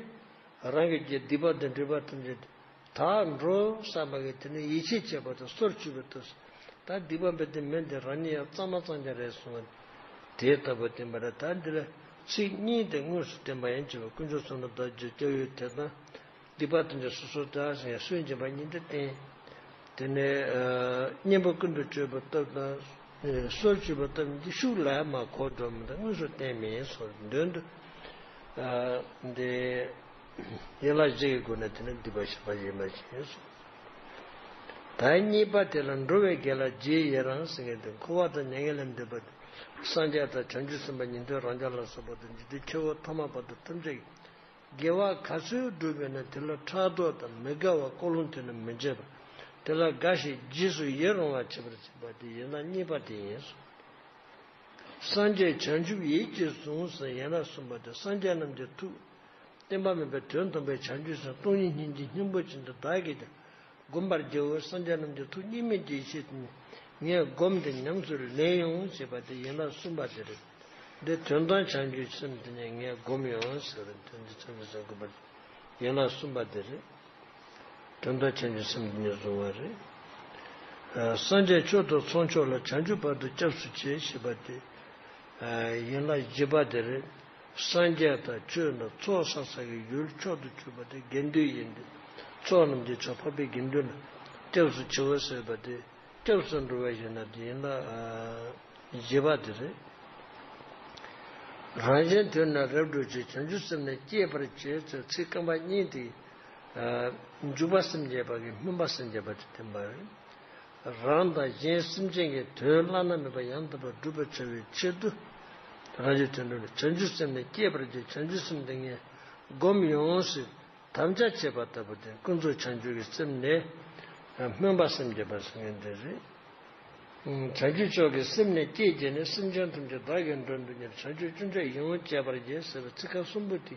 རང་གི་རྒྱུད་སྡིག་པ་དང་སྒྲིབ་པ་ཐམས་ཅད་དག་འགྲོ་བསམ་པ་གི་དེ་ནི་ཡིད་ཆེས་བྱེད་པ་དང་སོར་ཆུད་པའི་སྟོབས། ད་སྡིག་པ་འབད་དེ་མེད་འདི་རང་ཉིད་ཡང་གཙང་མ་གཙང་རྐྱང་རེད་གསུངས་པ་དེ་ལྟ་བུ་བསྟན་པ་རེད། ད་འདི་ལ་ཚིག་གཉིས་དེ་དངོས་སུ་བསྟན་པ་ཡིན་གྱི་བ། དཀོན་མཆོག་གསུམ་ལ་བདག་རྒྱུད་སྐྱབས་ཡུལ་དེ་དང་། སྡིག་པ་དེ་འདྲ་སོ་སོར་བརྟགས་ཤིང་སུན་འབྱིན་པ་གཉིས་དེ་བསྟན། དེ་ནས་གཉེན་པོ་ཀུན་ཏུ་སྤྱོད་པའི་སྟོབས་དང་། སོར་ཆུད་པའི་སྟོབས་གཉིས་ཤུགས་ལ་མ་གོ་འགྲོ་མི་འདུག་དངོས་སུ་བསྟན་མིན་སོགས་མདུན་དུ། འདི་ཡན་ལག་བཞི་གི་སྒོ་ནས་དེ་ནི་སྡིག་པ་བཤགས་པ་ཡིན་པ་ཞིག་གསུངས། ད་གཉིས་པ་དེ་ལ་འགྲོ་བའི་དགེ་ལ་རྗེས་ཡི་རང་ཟེར་མཁན་དེ་འཁོར་བ་དང་མྱ་ངན་ལས་འདས་པ་དེ་སངས་རྒྱས་དང་བྱང་ཆུབ་སེམས་དཔའ་ཉན་ཐོས་རང་རྒྱལ་ལ་སོགས་པ་དང་འཇིག་རྟེན་ཆོས་འཁོར་ཐ་མལ་པ་དང་ཐམས་ཅད་ཀྱི་དགེ་བ་ག་ཚོད་བསྒྲུབས་པས་ན་དེ་ལ་ཕྲག་དོག་དང་མི་དགའ་བ་ཀུན་སློང་དེ་ནི་མི་བྱེད་པ། དེ་ལ་དགའ་ཞིང་རྗེས་སུ་ཡི་རང་བར་བྱེད་པར་བྱེད་པ་དེ་ཡན་ལག་གཉིས་པ་དེ་ཡིན་གསུངས། སངས་རྒྱས་བྱང་ཆུབ་ཡིད་ཀྱིས་བཟུང་ཟེར་ཡན་ལག་གསུམ་པ་དེ་སངས་རྒྱས་རྣམས་ཀྱི་ཐུགས། བརྟན་པ་མེད་པའི་དོན་དམ་པའི་བྱང་ཆུབ་སེམས་སྟོང་ཉིད་སྙིང་རྗེ་སྙིང་པོ་ཅན་དེ་བདག་གིས་ཀྱང་བསྒོམ་པར་བགྱིའོ། སངས་རྒྱས་རྣམས་ཀྱི་ཐུགས་དམྱལ་མེ་ལྕེའི་ཤེད་དུ་ནི་ངས་བསྒོམས་ཏེ་ཉམས་སུ་ལེན་ཡོང་ཞེས་པ་དེ་ཡན་ལག་གསུམ་པ་དེ་རེད། འདི་དོན་དམ་བྱང་ཆུབ་སེམས་དེ་ནི་ངས་བསྒོམས་ཡོང་ཟེར་བ་དོན་དམ་བྱང་ཆུབ་སེམས་བསྒོམ་པ་ཡན་ལག་གསུམ་པ་དེ་རེད། དོན་དམ་བྱང་ཆུབ་སེམས་དེ་ནི་བཟུང་བ་རེད། སངས་རྒྱས་མཆོག་ཏུ་ཚོགས་མཆོག་ལ་བྱང་ཆུབ་བར་དུ་སྐྱབས་སུ་མཆི་ཞེས་པ་དེ། ཡན་ལག་བཞི་པ་དེ་རེད། སངས་རྒྱས་དང་ཆོས་དང་ཚོགས་བསགས་ས་གི་ཡུལ་མཆོག་ཏུ་གྱུར་པ་དེ་དགེ་འདུན་ཡིན་ཏེ། ཚོགས་རྣམས་ཀྱི་མཆོག་འཕགས་པའི་དགེ་འདུན་ལ་སྐྱབས་སུ་མཆིའོ་ཟེར་བ་དེ། སྐྱབས་སུ་འགྲོ་བ་ཞེས་ན་དེ་ཡིན་ལ། བཞི་པ་དེ་རེད། རང་གཞན་དོན་རྣམས་རབ་བསྒྲུབ་ཕྱིར། བྱང་ཆུབ་སེམས་ནི་བསྐྱེད་པར་བྱེད་ཟེར་ཚིག་རྐང་པ་གཉིས་དེ། འཇུག་པ་སེམས་བསྐྱེད་པ་གིས་སྨོན་པ་སེམས་བསྐྱེད་པ་དེ་བསྟན་པ་རེད། རང་དང་གཞན་སེམས་ཅན་གྱི་དོན་བླ་ན་མེད་པ་ཡང་དག་པར་བསྒྲུབ་པར་བྱ་བའི་ཆེད་དུ། རང་གཞན་དོན་འགྲུབ་བྱང་ཆུབ་སེམས་ནི་བསྐྱེད་པར་བྱེད། བྱང་ཆུབ་སེམས་དེ་ངས་སྒོམ་ཡོང་ཟེར། དམ་བཅའ་བྱས་པ་ལྟ་བུ་སྟེ། ཀུན་རྫོབ་བྱང་ཆུབ་ཀྱི་སེམས་ནི་སྨོན་པ་སེམས་བསྐྱེད་པ་ཟེར་མཁན་དེ་རེད། བྱང་ཆུབ་མཆོག་གི་སེམས་ནི་བསྐྱེད་བྱས་ནས། སེམས་ཅན་ཐམས་ཅད་བདག་གིས་མགྲོན་དུ་གཉེར། བྱང་ཆུབ་སྤྱོད་འཇུག་ཡིད་འོང་སྤྱད་པར་བགྱི་ཟེར་བའི་ཚིག་རྐང་གསུམ་པོ་དེ།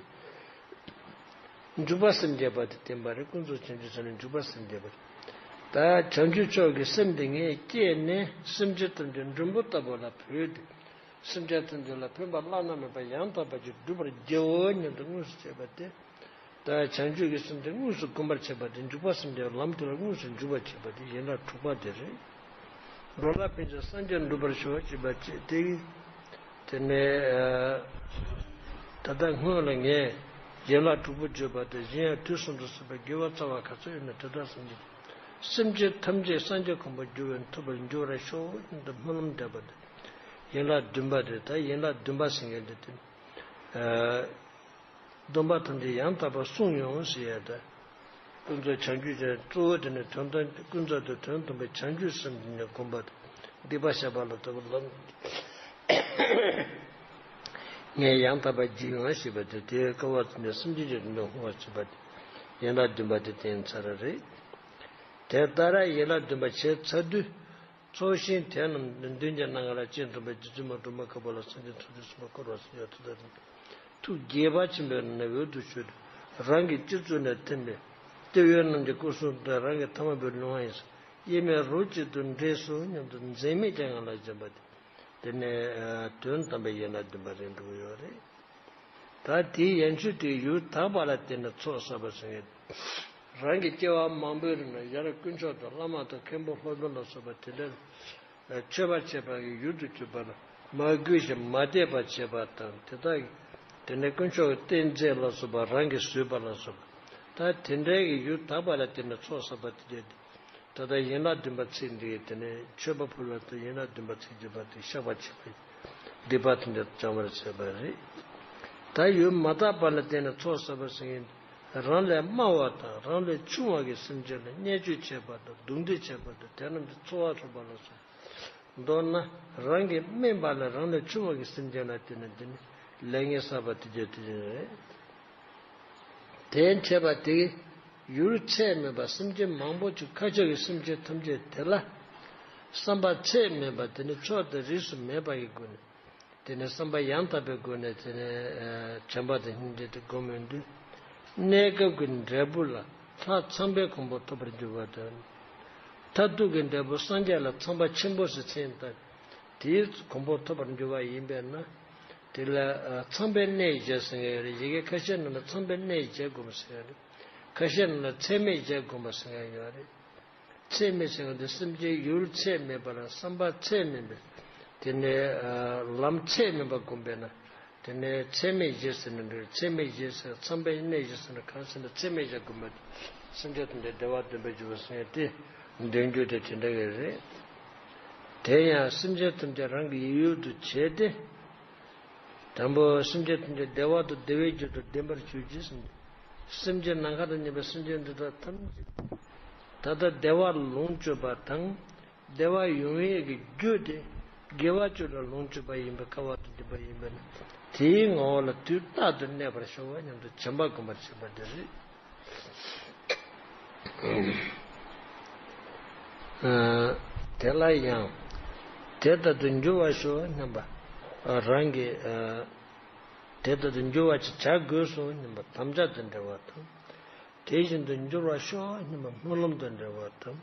འཇུག་པ་སེམས་བསྐྱེད་པ་དེ་བསྟན་པ་རེད། ཀུན་རྫོབ་བྱང་ཆུབ་སེམས་ནི་འཇུག་པ་སེམས་བསྐྱེད་པ་རེད། ད་བྱང་ཆུབ་མཆོག་གི་སེམས་དེ་ངས་བསྐྱེད་ནས་སེམས་ཅན་ཐམས་ཅད་མགྲོན་པོ་ལྟ་བུ་ལ་བོས་ཏེ། སེམས་ཅན་ཐམས་ཅད་ལ་ཕན་པ་བླ་ན་མེད་པ་ཡང་དག་པ་ཅིག་སྒྲུབ་པར་བགྱིའོ་སྙམ་དུ་དངོས་སུ་བྱས་པ་སྟེ། ད་བྱང་ཆུབ་ཀྱི་སེམས་དེ་དངོས་སུ་སྒོམ་པར་བྱེད་པ་དེ། འཇུག་པ་སེམས་དེ་ལམ་དེ་ལ་དངོས་སུ་འཇུག་པར་བྱེད་པ་དེ་ཡན་ལག་དྲུག་པ་དེ་རེད། འགྲོ་ལ་ཕན་ཕྱིར་སངས་རྒྱས་འགྲུབ་པར་ཤོག་ཅེས་པ་ཅེས་དེ། དེ་ནས་ད་ལྟ་སྔོན་ལ་ངས་ཡན་ལག་དྲུག་པོ་བརྗོད་པ་དེ་གཞན་ཡང་དུས་གསུམ་དུ་གསུངས་པའི་དགེ་བ་རྩ་བ་ག་ཚོད་ཡོད་ན་དེ་དག་སེམས་ཀྱི། སེམས་ཅན་ཐམས་ཅད་སངས་རྒྱས་གོ་འཕང་འགྱུར་བའི་ཐུབ་པར་འགྱུར་བར་ཤོག་སྙམ་དུ་སྨོན་ལམ་འདེབས་པ་དེ། ཡན་ལག་བདུན་པ་རེད། ད་ཡན་ལག་བདུན་པ་ཟེར་མཁན་དེ་དེ། སྡོམ་པ་ཐམས་ཅད་ཡང་དག་པར་བསྲུང་ཡོང་ཟེར་ཡ་ད། ཀུན་རྫོབ་བྱང་ཆུབ་ཅན་གཙོ་བོ་དེ་ནི་དོན་དམ་ཀུན་རྫོབ་ཏུ་དོན་དམ་པའི་བྱང་ཆུབ་སེམས་དེ་ནི་སྒོམ་པ་དང་སྡིག་པ་བཤགས་པ་ལ་ལྟ་བུ་ལམ། ངས་ཡང་དག་པར་བགྱིས་ཡོང་ཞེས་པ་དེ། དེའི་སྐབས་སུ་ནི་སེམས་ཅན་གྱི་དོན་དུ་འོང་བར་བྱེད་པ་དེ་ཡན་ལག་བདུན་པ་དེ་བསྟན་ཚར་བ་རེད། དེ་ལྟར་ཡན་ལག་བདུན་པ་བྱས་ཚར་དུས། ཚོགས་ཞིང་དེ་རྣམས་མདུན་གྱི་སྣ་ལྔ་ལ་སྤྱན་ཐུབ་པ་རྗེ་བཙུན་མ་སྒྲོལ་མ་ཁ་འབོ་ལ་སངས་རྒྱས་ཐམས་ཅད་གསུམ་པ་འཁོར་བ་སངས་རྒྱས་ཐོབ་པ་དང་། ཐུགས་དགྱེས་པ་ཆེན་པོས་ནི་འོད་དུ་ཞུ་སྟེ། རང་གི་སྤྱི་གཙུག་ནས་ཐོན་པའི་ལྟེ་བའི་རྣམས་ཀྱི་སྐུ་གསུང་ཐུགས་རང་གི་ཐ་མལ་པའི་ལུས་དབང་ཡིན་ཟེར། དབྱེར་མེད་རོ་གཅིག་ཏུ་འདྲེས་སོ་སྙམ་དུ་འཛད་མེད་ཀྱི་ངང་ལ་བཞེངས་པ་དེ། དེ་ནས་དོན་དམ་པའི་ཡན་ལག་བདུན་པ་རེད་འགྲོ་གི་ཡོད་རེད། ད་དེའི་ཡན་ཆོད་དེ་ཡུལ་དག་པ་ལ་བརྟེན་ནས་ཚོགས་བསགས་པ་ཟེར་མཁན། རང་གི་སྐྱེ་བ་མང་པོའི་རིང་ལ་ཡར་དཀོན་མཆོག་དང་བླ་མ་དང་མཁན་པོ་སློབ་དཔོན་ལ་སོགས་པ་དེ་འདྲའི་མཆོད་པ་བྱེད་པ་གི་ཡུལ་དུ་གྱུར་པ་ལ་མ་གུས་ཤིང་མ་དད་པ་བྱེད་པ་དང་། དེ་དག་གིས་དེ་ནས་དཀོན་མཆོག་གི་རྟེན་རྫས་ལ་སོགས་པ་རང་གིས་བཟོས་པ་ལ་སོགས་པ། ད་དེ་འདྲའི་གི་ཡུལ་དག་པ་ལ་བརྟེན་ནས་ཚོགས་བསགས་པ་དེ་འདྲའི། ད་ལྟ་ཡན་ལག་བདུན་པ་ཚིག་འདི་གིས་དེ་ནས་མཆོད་པ་ཕུལ་བ་དང་ཡན་ལག་བདུན་པ་ཚིག་བརྒྱད་པ་དེ་བཤགས་པ་བྱེད་པའི་སྡིག་པ་དེ་འདྲ་སྦྱང་བར་བྱེད་པ་རེད། ད་ཡུལ་མ་དག་པ་ལ་བརྟེན་ནས་ཚོགས་བསགས་པ་ཟེར་མཁན། རང་ལས་དམའ་བ་དང་རང་ལས་ཆུང་བ་གི་སེམས་ཅན་ལ་བརྙས་བཅོས་བྱེད་པ་དང་རྡུང་རྡེག་བྱེད་པ་དང་དེ་རྣམས་ཀྱི་འཚོ་བ་སྲུང་བ་ལ་སོགས། མདོར་ན་རང་གིས་དམན་པ་ལས་རང་ལས་ཆུང་བ་གི་སེམས་ཅན་ལ་བརྟེན་ནས་འདི་ནི་ལས་ངན་བསགས་པ་དེ་འདྲ་དེ་འདྲ་རེད། དེ་འཕྲད་པ་དེ་ཡུལ་ཚད་མེད་པ་སེམས་ཅན་མང་པོ་ཅིག་ཁ་ཕྱོགས་ཀྱི་སེམས་ཅན་ཐམས་ཅད་དེ་ལ་བསམ་པ་ཚད་མེད་པ་དེ་ནི་ཕྱོགས་དང་རིས་སུ་མེད་པ་ཡི་སྒོ་ནས། དེ་ནས་བསམ་པ་ཡང་དག་པའི་སྒོ་ནས་དེ་ནས་བྱམས་པ་དང་སྙིང་རྗེ་དེ་སྒོམ་ཡོང་དུས། གནས་སྐབས་ཀྱི་འབྲས་བུ་ལ་ལྷ་ཚངས་པའི་གོ་འཕང་ཐོབ་པར་འགྱུར་བ་དང་། མཐར་ཐུག་གི་འབྲས་བུ་སངས་རྒྱས་ལ་ཚངས་པ་ཆེན་པོ་ཞེས་མཚན་བཏགས། དེའི་གོ་འཕང་ཐོབ་པར་འགྱུར་བ་ཡིན་པས་ན། དེ་ལ་ཚངས་པའི་གནས་བཞི་ཟེར་མཁན་ཡོད་རེད། ཡི་གེ་ཁ་ཤས་ནང་ལ་ཚངས་པའི་གནས་བཞི་སྒོམ་ཟེར་ཡོད་རེད། ཁ་ཤས་ནང་ལ་ཚད་མེད་བཞི་སྒོམ་པ་ཟེར་མཁན་ཡོད་རེད། ཚད་མེད་ཟེར་མཁན་དེ་སེམས་ཅན་ཡུལ་ཚད་མེད་པ་ལ་བསམ་པ་ཚད་མེད་པས་དེ་ནས་ལམ་ཚད་མེད་པ་བསྒོམས་པས་ན། དེ་ནས་ཚད་མེད་བཞི་ཟེར་ན་འགྲིག་ཚད་མེད་བཞི་ཟེར་ཚངས་པའི་གནས་བཞི་ཟེར་ན་གང་ཟེར་ན་ཚད་མེད་བཞི་བསྒོམས་པ་སེམས་ཅན་དེ་འདྲའི་བདེ་བ་འདོད་པའི་འགྱུར་བ་ཟེར་ཡ་དེ་འདོད་རྒྱུ་དེ་དེ་འདྲ་གི་རེད། དེ་ཡང་སེམས་ཅན་ཐམས་ཅད་རང་གི་ཡིད་ཡུལ་དུ་བྱས་ཏེ། དང་པོ་སེམས་ཅན་ཐམས་ཅད་བདེ་བ་དང་བདེ་བའི་རྒྱུ་དང་ལྡན་པར་གྱུར་ཅིག་ཟེར། སེམས་ཅན་ནམ་མཁའ་དང་མཉམ་པའི་སེམས་ཅན་འདི་དག་ཐམས་ཅད་ད་ལྟ་བདེ་བ་ལོངས་སྤྱོད་པ་དང་བདེ་བ་ཡོང་ཡས་ཀྱི་རྒྱུ་དེ་དགེ་བ་བཅུ་ལ་ལོངས་སྤྱོད་པ་ཡིན་པའི་སྐལ་བ་དང་ལྡན་པ་ཡིན་པས་ན། དེའི་ངོ་བོ་ལ་དུས་རྟག་ཏུ་གནས་པར་ཤོག་སྙམ་དུ་བྱམས་པ་སྒོམ་པར་བྱེད་པ་འདི་རེད། དེ་ལ་ཡང་དེ་ལྟར་དུ་འགྱུར་བར་ཤོག་སྙམ་པ། རང་གི་དེ་ལྟར་དུ་འགྱུར་བ་ཅིག་བྱ་དགོས་སོ་སྙམ་པ་དམ་བཅའ་དང་འབྲེལ་བ་དང་། དེ་བཞིན་དུ་འགྱུར་བར་ཤོག་སྙམ་པ་སྨོན་ལམ་དང་འབྲེལ་བ་དང་།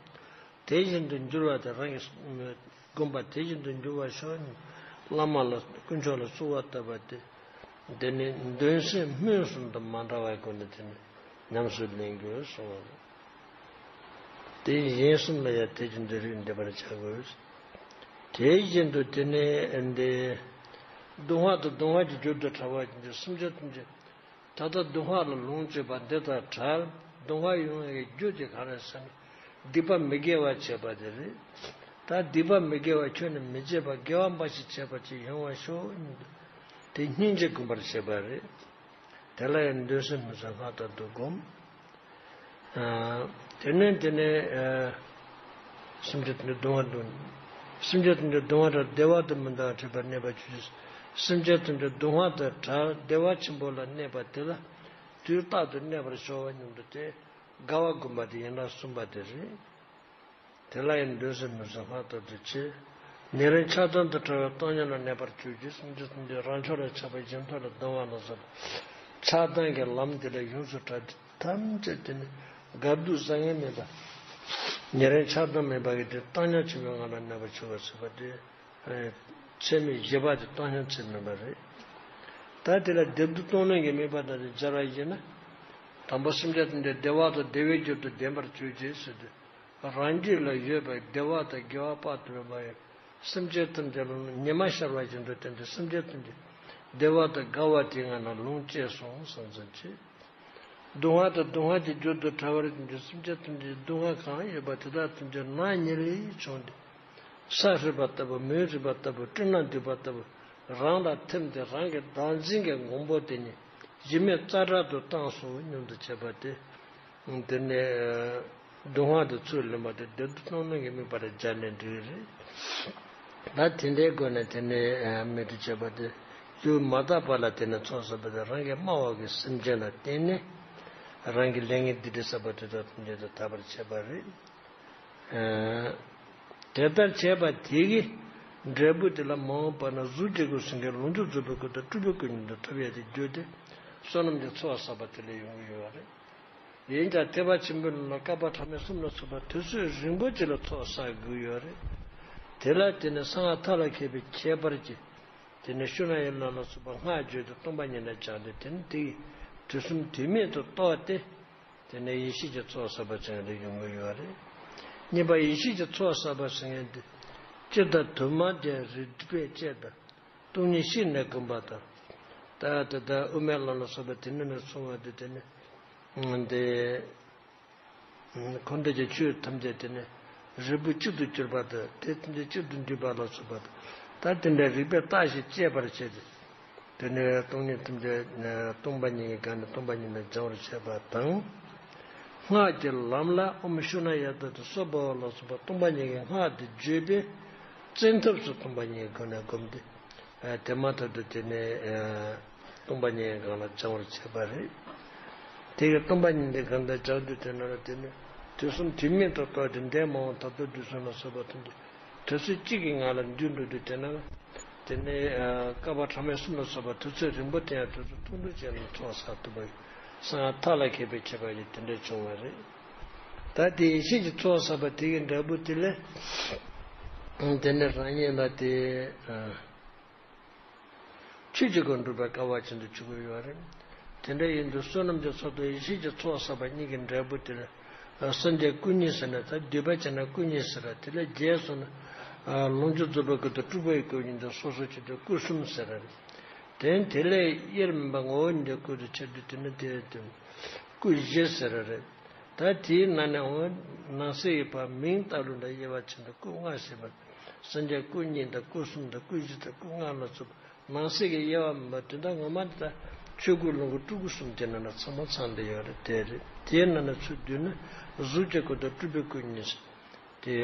དེ་བཞིན་དུ་འགྱུར་བ་དེ་རང་གི་སྒོམ་པ་དེ་བཞིན་དུ་འགྱུར་བར་ཤོག་སྙམ་བླ་མ་ལ་དཀོན་མཆོག་ལ་གསོལ་བ་བཏབ་པ་དེ། དེ་ནི་འདོན་སེམས་སྨོན་གསུམ་དང་མ་འདྲ་བའི་སྒོ་ནས་དེ་ནི་ཉམས་སུ་ལེན་དགོས་གསུངས་པ་རེད། དེ་གཞན་གསུམ་ལ་ཡང་དེ་བཞིན་དུ་རིགས་འདེབས་པར་བྱ་དགོས། དེ་བཞིན་དུ་དེ་ནི་འདི་ སྡུག་བསྔལ་དང་སྡུག་བསྔལ་གྱི་རྒྱུ་དང་བྲལ་བ་ཅན་གྱི་སེམས་ཅན་ཐམས་ཅད། ད་ལྟ་སྡུག་བསྔལ་ལ་ལོངས་སྤྱོད་པ་འདི་དང་བྲལ། སྡུག་བསྔལ་ཡོང་བའི་རྒྱུ་དེ་ག་རེ་ཟེར་ན། སྡིག་པ་མི་དགེ་བ་བྱས་པ་དེ་རེད། ད་སྡིག་པ་མི་དགེ་བ་ཁྱོན་ནས་མི་བྱེད་པ་དགེ་བ་འབའ་ཞིག་བྱས་པ་ཅིག་ཡོང་བར་ཤོག། དེ་སྙིང་རྗེ་བསྒོམ་པར་བྱེད་པ་རེད། དེ་ལ་ཡང་འདོད་སེམས་མི་བཟོད་སྔར་ལྟར་དུ་བསྒོམ། དེ་ནས་དེ་ནས་སེམས་ཅན་དེ་ནི་སྡུག་བསྔལ་དུ། སེམས་ཅན་དེ་ནི་སྡུག་བསྔལ་བྲལ་བདེ་བ་དང་མི་འདའ་བར་འཕྲད་པར་གནས་པར་གྱུར་ཅིག། སེམས་ཅན་དེ་ནི་སྡུག་བསྔལ་དང་བྲལ་བདེ་བ་ཆེན་པོ་ལ་གནས་པ་དེ་ལ་དུས་རྟག་ཏུ་གནས་པར་ཤོག་པ་སྙམ་དུ་སྟེ་དགའ་བ་བསྒོམ་པ་དེ་ཡན་ལག་གསུམ་པ་དེ་རེད། དེ་ལ་ཡང་འདོད་སེམས་མི་བཟོད་སྔར་ལྟར་དུ་བྱེད། ཉེ་རིང་ཆགས་སྡང་དང་བྲལ་བའི་སྟོང་ཉིད་ལ་གནས་པར་གྱུར་ཅིག། སེམས་ཅན་ཐམས་ཅད་རང་ཕྱོགས་ལ་ཆགས་པ་གཞན་ཕྱོགས་ལ་སྡང་བ་ལ་སོགས་པ་ཆགས་སྡང་གི་ལམ་དེ་ལས་ཡོངས་སུ་བྲལ་ཏེ་ཐམས་ཅད་དེ་ནི་དགའ་སྡུག་བཟང་ངན་མེད་པ། ཉེ་རིང་ཆགས་སྡང་མེད་པ་གི་དེ་བཏང་སྙོམས་ཆེན་པོའི་ངང་ལ་གནས་པར་གྱུར་པ་ཟེར་བ་དེ། ཚད་མེད་བཞི་པ་དེ་བཏང་སྙོམས་ཚད་མེད་པ་རེད། ད་དེ་ལ་བདེ་སྡུག་སྟོང་ལོང་གི་དམིགས་པ་དང་སྦྱར་བ་ཡིན་ན། དང་པོ་སེམས་ཅན་ཐམས་ཅད་བདེ་བ་དང་བདེ་བའི་རྒྱུ་དང་ལྡན་པར་གྱུར་ཅིག་ཟེར་ཏེ། རང་རྒྱུད་ལ་ཡོད་པའི་བདེ་བ་དང་དགེ་བ་དཔག་ཏུ་མེད་པ་ཡང་སེམས་ཅན་ཐམས་ཅད་ལ་ཉི་མ་ཤར་བ་བཞིན་དུ་བསྟན་ཏེ། སེམས་ཅན་ཐམས་ཅད་བདེ་བ་དང་དགའ་བ་དེའི་ངང་ན་ལོངས་སྤྱད་སོང་བསམ་ཙམ་གྱིས། སྡུག་བསྔལ་དང་སྡུག་བསྔལ་གྱི་རྒྱུ་དང་བྲལ་བར་འགྱུར་སེམས་ཅན་ཐམས་ཅད་སྡུག་བསྔལ་གང་ཡོད་པ་དེ་དག་ཐམས་ཅད་ནགས་ཉིལ་ལེ་བྱུང་སྟེ། ས་ཧྲིལ་པ་ལྟ་བུ། མེ་རིལ་པ་ལྟ་བུ། སྤྲིན་ནག་འདུས་པ་ལྟ་བུ། རང་ལ་ཐིམ་སྟེ་རང་གི་བདག་འཛིན་གྱི་མགོན་པོ་དེ་ཉིད་གཞི་མེད་རྩ་བྲལ་དུ་བཏང་སོང་སྙམ་དུ་བྱེད་པ་སྟེ། དེ་ནས་སྡུག་བསྔལ་དུ་ཚུར་ལེན་པ་སྟེ་བདེ་སྡུག་སྟོང་ལོང་གི་དམིགས་པ་ལ་སྦྱར་ནས་འབྲི་གི་རེད། ད་དེ་འདྲའི་སྒོ་ནས་དེ་ནས་མེད་དུ་བྱེད་པ་དེ་ཡུལ་མ་དག་པ་ལ་དེ་ནས་ཚོགས་བསགས་པ་དེ་རང་གི་སྨྲ་བ་གི་སེམས་ཅན་ལ་བརྟེན་ནས་རང་གི་ལས་ངན་སྡིག་སྒྲིབ་བསགས་པ་དེ་དག་ཐམས་ཅད་དུ་དག་པར་བྱེད་པ་རེད། དེ་ལྟར་བྱས་པ་དེ་གིས་འབྲས་བུ་དེ་ལ་མ་འོངས་པ་ན་གཟུགས་ཀྱི་སྒོ་ཟིན་མཁན་ལོངས་སྤྱོད་རྫོགས་པའི་སྐུ་དང་སྤྲུལ་པའི་སྐུ་གཉིས་དང་ཐོབ་ཡས་དེ་རྒྱུ་དེ་བསོད་ནམས་ཀྱི་ཚོགས་བསགས་པ་དེ་ལས་ཡོང་གི་ཡོད་པ་རེད། ཡིན་ཀྱང་ཐེག་པ་ཆེན་པོའི་ལམ་ལ་བསྐལ་པ་ཕྲ་མོ་གསུམ་ལ་སོགས་པ་དུས་ཚོད་རིང་པོ་ཅིག་ལ་ཚོགས་བསགས་དགོས་ཡོད་རེད། དེ་ལ་དེ་ནི་གསང་སྔགས་མཐའ་ལ་མཁས་པའི་ཁྱད་པར་གྱིས། དེ་ནི་ཤུ་ན་ཡ་ལ་ལ་སོགས་པ་སྔགས་བརྗོད་དེ་སྟོང་པ་ཉིད་ལ་སྦྱངས་ཏེ། དེ་ནི་དེ་ཡི་དུས་གསུམ་དུས་མིན་དུ་རྟོགས་ཏེ། དེ་ནི་ཡེ་ཤེས་ཀྱི་ཚོགས་བསགས་པ་ཅན་དུ་ཡོང་གི་ཡོད་རེད། གཉིས་པ་ཡེ་ཤེས་ཀྱི་ཚོགས་བསགས་པ་ཟེར་མཁན་དེ། སྤྱིར་དང་དུ་མ་སྟེ་རིགས་པས་དཔྱད་དང་། སྟོང་ཉིད་ཤེས་ནས་བསྒོམ་པ་དང་། ད་ད་ད་དབུ་མའི་ལམ་ལ་སོགས་པ་དེ་ནི་ནི་གསུང་བ་དེ་དེ་ནི། འདི། འཁོར་འདས་ཀྱི་ཆོས་ཐམས་ཅད་དེ་ནི་རིལ་བུ་གཅིག་ཏུ་གྱུར་པ་དང་དེ་ཐམས་ཅད་གཅིག་ཏུ་འདུས་པ་ལ་སོགས་པ་དང་། ད་དེ་འདྲ་རིགས་པས་བརྟགས་ཤིང་དཔྱད་པར་བྱེད་དེ། དེ་ནི་སྟོང་ཉིད་ཐམས་ཅད་སྟོང་པ་ཉིད་ཀྱི་སྒང་ནས་སྟོང་པ་ཉིད་ལ་སྦྱང་བར་བྱེད་པ་དང་། སྔགས་ཀྱི་ལམ་ལ་ཨོཾ་ཤུ་ན་ཡ་ཏ་དང་སྭ་བྷཱ་ཝ་ལ་སོགས་པ་སྟོང་པ་ཉིད་ཀྱི་སྔགས་དེ་བརྗོད་པས་བཙན་ཐབས་སུ་སྟོང་པ་ཉིད་ཀྱི་སྒོ་ནས་བསྒོམས་ཏེ། དེ་མ་ཐག་ཏུ་དེ་ནས་སྟོང་པ་ཉིད་ཀྱི་སྒང་ལ་སྦྱང་བར་བྱེད་པ་རེད། དེ་གི་སྟོང་པ་ཉིད་ཀྱི་སྒང་དུ་སྦྱང་དུས་དེ་ནང་ལ་དེ་ནི་དུས་གསུམ་དུས་མིན་དུ་རྟོགས་ཏེ་འདས་མ་འོངས་ད་ལྟ་དུས་གསུམ་ལ་སོགས་པ་ཐམས་ཅད་དུས་ཚོད་གཅིག་གི་ངང་ལ་འདུས་འགྲོ་དུས་དེ་ནང་ལ་དེ་ནི་བསྐལ་པ་ཕྲ་མོ་གསུམ་ལ་སོགས་པ་དུས་ཚོད་རིང་པོ་དེ་ཡང་དུས་ཚོད་ཐུང་ཐུང་ཅན་ལ་ཚོགས་བསགས་ཐུབ་པ་ཡིན། གསང་སྔགས་མཐའ་ལ་མཁས་པའི་ཁྱད་པར་གྱིས་དེ་འདྲ་བྱུང་བ་རེད། ད་དེ་ཡེ་ཤེས་ཀྱི་ཚོགས་བསགས་པ་དེ་གི་འབྲས་བུ་དེ་ལས། དེ་ནི་རང་ཉིད་ལ་དེ། ཆོས་ཀྱི་སྒོ་འགྲུབ་པའི་སྐལ་བ་ཅན་དུ་གྱུར་གྱི་ཡོད་རེད། དེ་འདྲ་ཡིན་དུས་བསོད་ནམས་ཀྱི་ཚོགས་དང་ཡེ་ཤེས་ཀྱི་ཚོགས་བསགས་པ་གཉིས་ཀྱི་འབྲས་བུ་དེ་ལ། སངས་རྒྱས་སྐུ་བརྙེས་ཟེར་ན་ད་འདུས་པ་བྱས་ན་སྐུ་བརྙེས་ཟེར་ར། དེ་ལས་རྒྱས་སོང་ན། ལོངས་སྤྱོད་རྫོགས་པའི་སྐུ་དང་སྤྲུལ་པའི་སྐུ་གཉིས་དང་སོ་སོ་ཆེད་དུ་སྐུ་གསུམ་ཟེར་ར་རེད། དེ་དེ་ལས་དབྱེར་མེད་པ་ངོ་བོ་ཉིད་ཀྱི་སྐུ་དུ་ཁྱབ་དུས་དེ་ནི་དེ་དེ་སྐུ་བཞི་ཟེར་ར་རེད། ད་དེའི་ནང་ནས་འོ་ནང་གསེས་ཡོད་པ་མིང་བཏགས་ལུགས་དང་དབྱེ་བ་ཕྱེ་ན་སྐུ་ལྔ་ཞེས་པ། སངས་རྒྱས་སྐུ་བརྙེས་དང་སྐུ་གསུམ་དང་སྐུ་བཞི་དང་སྐུ་ལྔ་ལ་སོགས་པ་ནང་གསེས་ཀྱི་དབྱེ་བ་མིན་པ་དོན་དག་ངོ་མ་དེ་དག་ཆོས་སྐུ་ལོངས་སྐུ་སྤྲུལ་སྐུ་གསུམ་དེ་ནང་ན་ཚང་མ་ཚང་བསྡད་ཡོད་རེད། དེ་རེད། དེའི་ནང་ན་ཚུར་བསྡུས་ན་གཟུགས་ཀྱི་སྐུ་དང་སྤྲུལ་པའི་སྐུ་གཉིས། དེ་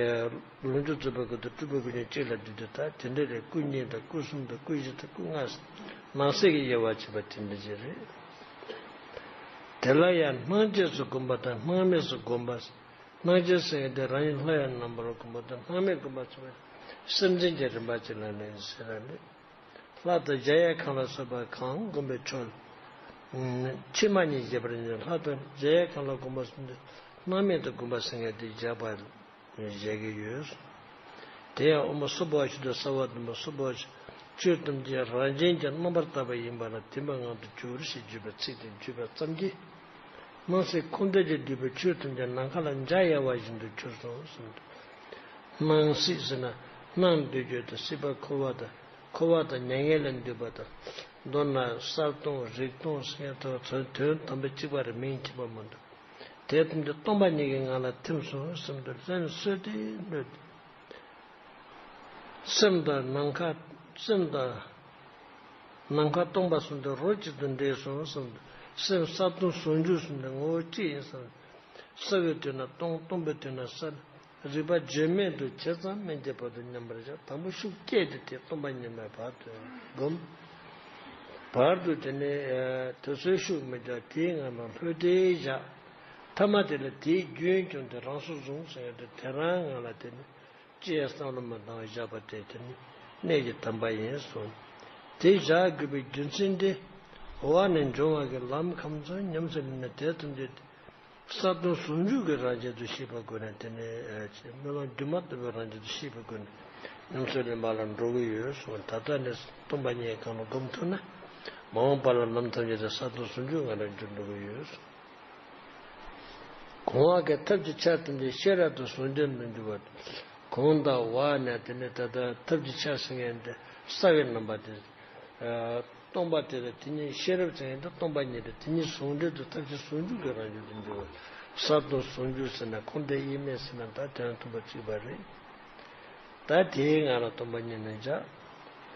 ལོངས་སྤྱོད་རྫོགས་པའི་སྐུ་དང་སྤྲུལ་པའི་སྐུ་གཉིས་གཅིག་ལ་བསྡུས་ཏེ་ད་དེ་འདྲ་རེད། སྐུ་གཉིས་དང་སྐུ་གསུམ་དང་སྐུ་བཞི་དང་སྐུ་ལྔ་ནང་གསེས་ཀྱི་དབྱེ་བ་ཕྱེ་བ་དེ་འདྲ་ཅིག་རེད། དེ་ལ་ཡང་སྣང་བྱེད་སུ་བསྒོམ་པ་དང་སྣང་མེད་སུ་བསྒོམ་པ། སྣང་བྱེད་ཟེར་མཁན་དེ་རང་ཉིད་ལྷ་ཡི་རྣམ་པར་བསྒོམ་པ་དང་། སྣང་མེད་བསྒོམ་པ་ཟེར་བ་སེམས་ཅན་གྱི་རིམ་པ་ཅིག་ལ་ནི་ཟེར་ར་མེད། ལྷ་དང་གཞལ་ཡས་ཁང་ལ་སོགས་པ་གང་བསྒོམ་པའི་ཕྱོགས། ཕྱི་མ་གཉིས་བཞེད་པར་འགྱུར། ལྷ་དང་གཞལ་ཡས་ཁང་ལ་བསྒོམ་པ་གསུམ་དུ་སྣང་མེད་དུ་བསྒོམ་པ་ཟེར་མཁན་དེ་བཞག་པ་བཞག་གི་ཡོད། དེ་ཡང་ཨོཾ་སྭ་བྷཱ་ཝ་ཤུདྡྷ་སརྦ་དྷརྨ་སྭ་བྷཱ་ཝ་ཤུདྡྷ། ཆོས་ཐམས་ཅད་རང་བཞིན་གྱིས་རྣམ་པར་དག་པ་ཡིན་པ་ལ་དེ་མོའི་ངང་དུ་གྱུར་ཞེས་བརྗོད་པའི་ཚིག་དེ་བརྗོད་པ་ཙམ་གྱིས། སྣང་སྲིད་འཁོར་འདས་ཀྱིས་བསྡུས་པའི་ཆོས་ཐམས་ཅད་ནམ་མཁའ་ལ་འཇའ་ཡལ་བ་བཞིན་དུ་གྱུར་སོང་གསུངས་འདུག། སྣང་སྲིད་ཟེར་ན་སྣང་འདོད་རྒྱུ་དང་སྲིད་པ་འཁོར་བ་དང་ འཁོར་བ་དང་མྱ་ངན་ལས་འདུལ་བ་དང་། མདོར་ན་གསལ་སྟོང་རིག་སྟོང་ཟེར་མཁན་དེ་ཚོ་དོན་དམ་པའི་གཅིག་པ་རེད། མིང་གཅིག་པ་མ་གཏོགས། དེ་ཙམ་གྱིས་སྟོང་པ་ཉིད་ཀྱི་ངང་ལ་ཐིམ་སོང་བསམ་དུས་ལྷན་སོས་ཏེ་གནོད། སེམས་དང་ནམ་མཁའ། སེམས་དང་ནམ་མཁའ་སྟོང་པ་གསུམ་དེ་རོ་གཅིག་ཏུ་འདྲེས་སོང་བསམ་དུས་སེམས་གསལ་སྟོང་ཟུང་འཇུག་གསུམ་དེ་ངོ་བོ་གཅིག་ཡིན་བསམ། གསལ་བའི་དུས་ན་སྟོང་། སྟོང་པའི་དུས་ན་གསལ། རིག་པ་བརྗོད་མེད་དུ་ཇི་ཙམ་སྨིན་གྱི་བར་དུ་མཉམ་པར་བཞག་དང་པོ་ཤུགས་བསྐྱེད་དེ་དེ་སྟོང་པ་ཉིད་མའི་བར་དུ་བསྒོམ། བར་དུ་དེ་ནས་དུས་ཚོད་ཤུགས་མི་འཇག་དེའི་ངང་ལ་ལྷོད་དེ་བཞག་ཐ་མ་དེ་ལ་དེའི་རྒྱུན་སྐྱོང་དེ་རང་སོར་བཟུང་ཟེར་ཡོད་དེ། དེ་རང་ངང་ལ་དེ་ནི་ཅི་ཡང་བསམ་བློ་མ་བཏང་བཞག་པ་དེ་དེ་ནི་གནད་ཀྱི་དམ་པ་ཡིན་གསུངས། དེ་བཞག་དགོས་པའི་རྒྱུ་མཚན་དེ། འོག་ནས་འབྱུང་བ་གི་ལམ་ཁམས་ཚང་ཉམས་སུ་ལེན་ནས། དེ་ཙམ་གྱིས་གསལ་སྟོང་ཟུང་འཇུག་གི་རང་བཞིན་དུ་ཤེས་པའི་སྒོ་ནས། དེ་ནས་སྨོན་ལམ་སྒྱུ་མ་ལྟ་བུའི་རང་བཞིན་དུ་ཤེས་པའི་སྒོ་ནས་ཉམས་སུ་ལེན་པ་ལ་འགྲོ་གི་ཡོད་གསུངས། ད་ལྟ་ནས་སྟོང་པ་ཉིད་གང་ལ་བསྒོམ་ཐུབ་ན། མ་འོངས་པ་ལ་ལམ་ཐམས་ཅད་དུ་གསལ་སྟོང་ཟུང་འཇུག་ངང་ལ་འགྱུར་འགྲོ་གི་ཡོད་གསུངས། གོང་འོག་གི་ཐབས་ཀྱི་ཆ་ཐམས་ཅད་ཤེས་རབ་ཏུ་ཟུང་འབྲེལ་མི་འགྱུར་བ། གོང་དང་འོག་ནས་དེ་ནས་ད་ལྟ་ཐབས་ཀྱི་ཆ་ཟེར་མཁན་དེ་རྩ་བའི་རྣམ་པ་དེ། སྟོང་པ་དེ་ལ་དེ་ཉིད་ཤེས་རབ་ཟེར་མཁན་དེ་སྟོང་པ་ཉིད་དེ། དེ་ཉིད་ཟུང་འབྲེལ་དུ་ཐབས་ཀྱི་ཟུང་འཇུག་གི་རང་བཞིན་དུ་འགྱུར་བ། གསལ་སྟོང་ཟུང་འཇུག་ཟེར་ན་ཁུངས་དེ་དབྱེར་མེད་ཟེར་ན་ད་དོན་མཐུན་པ་གཅིག་པ་རེད། ད་དེའི་ངང་ལ་སྟོང་པ་ཉིད་ནས་འཇགས།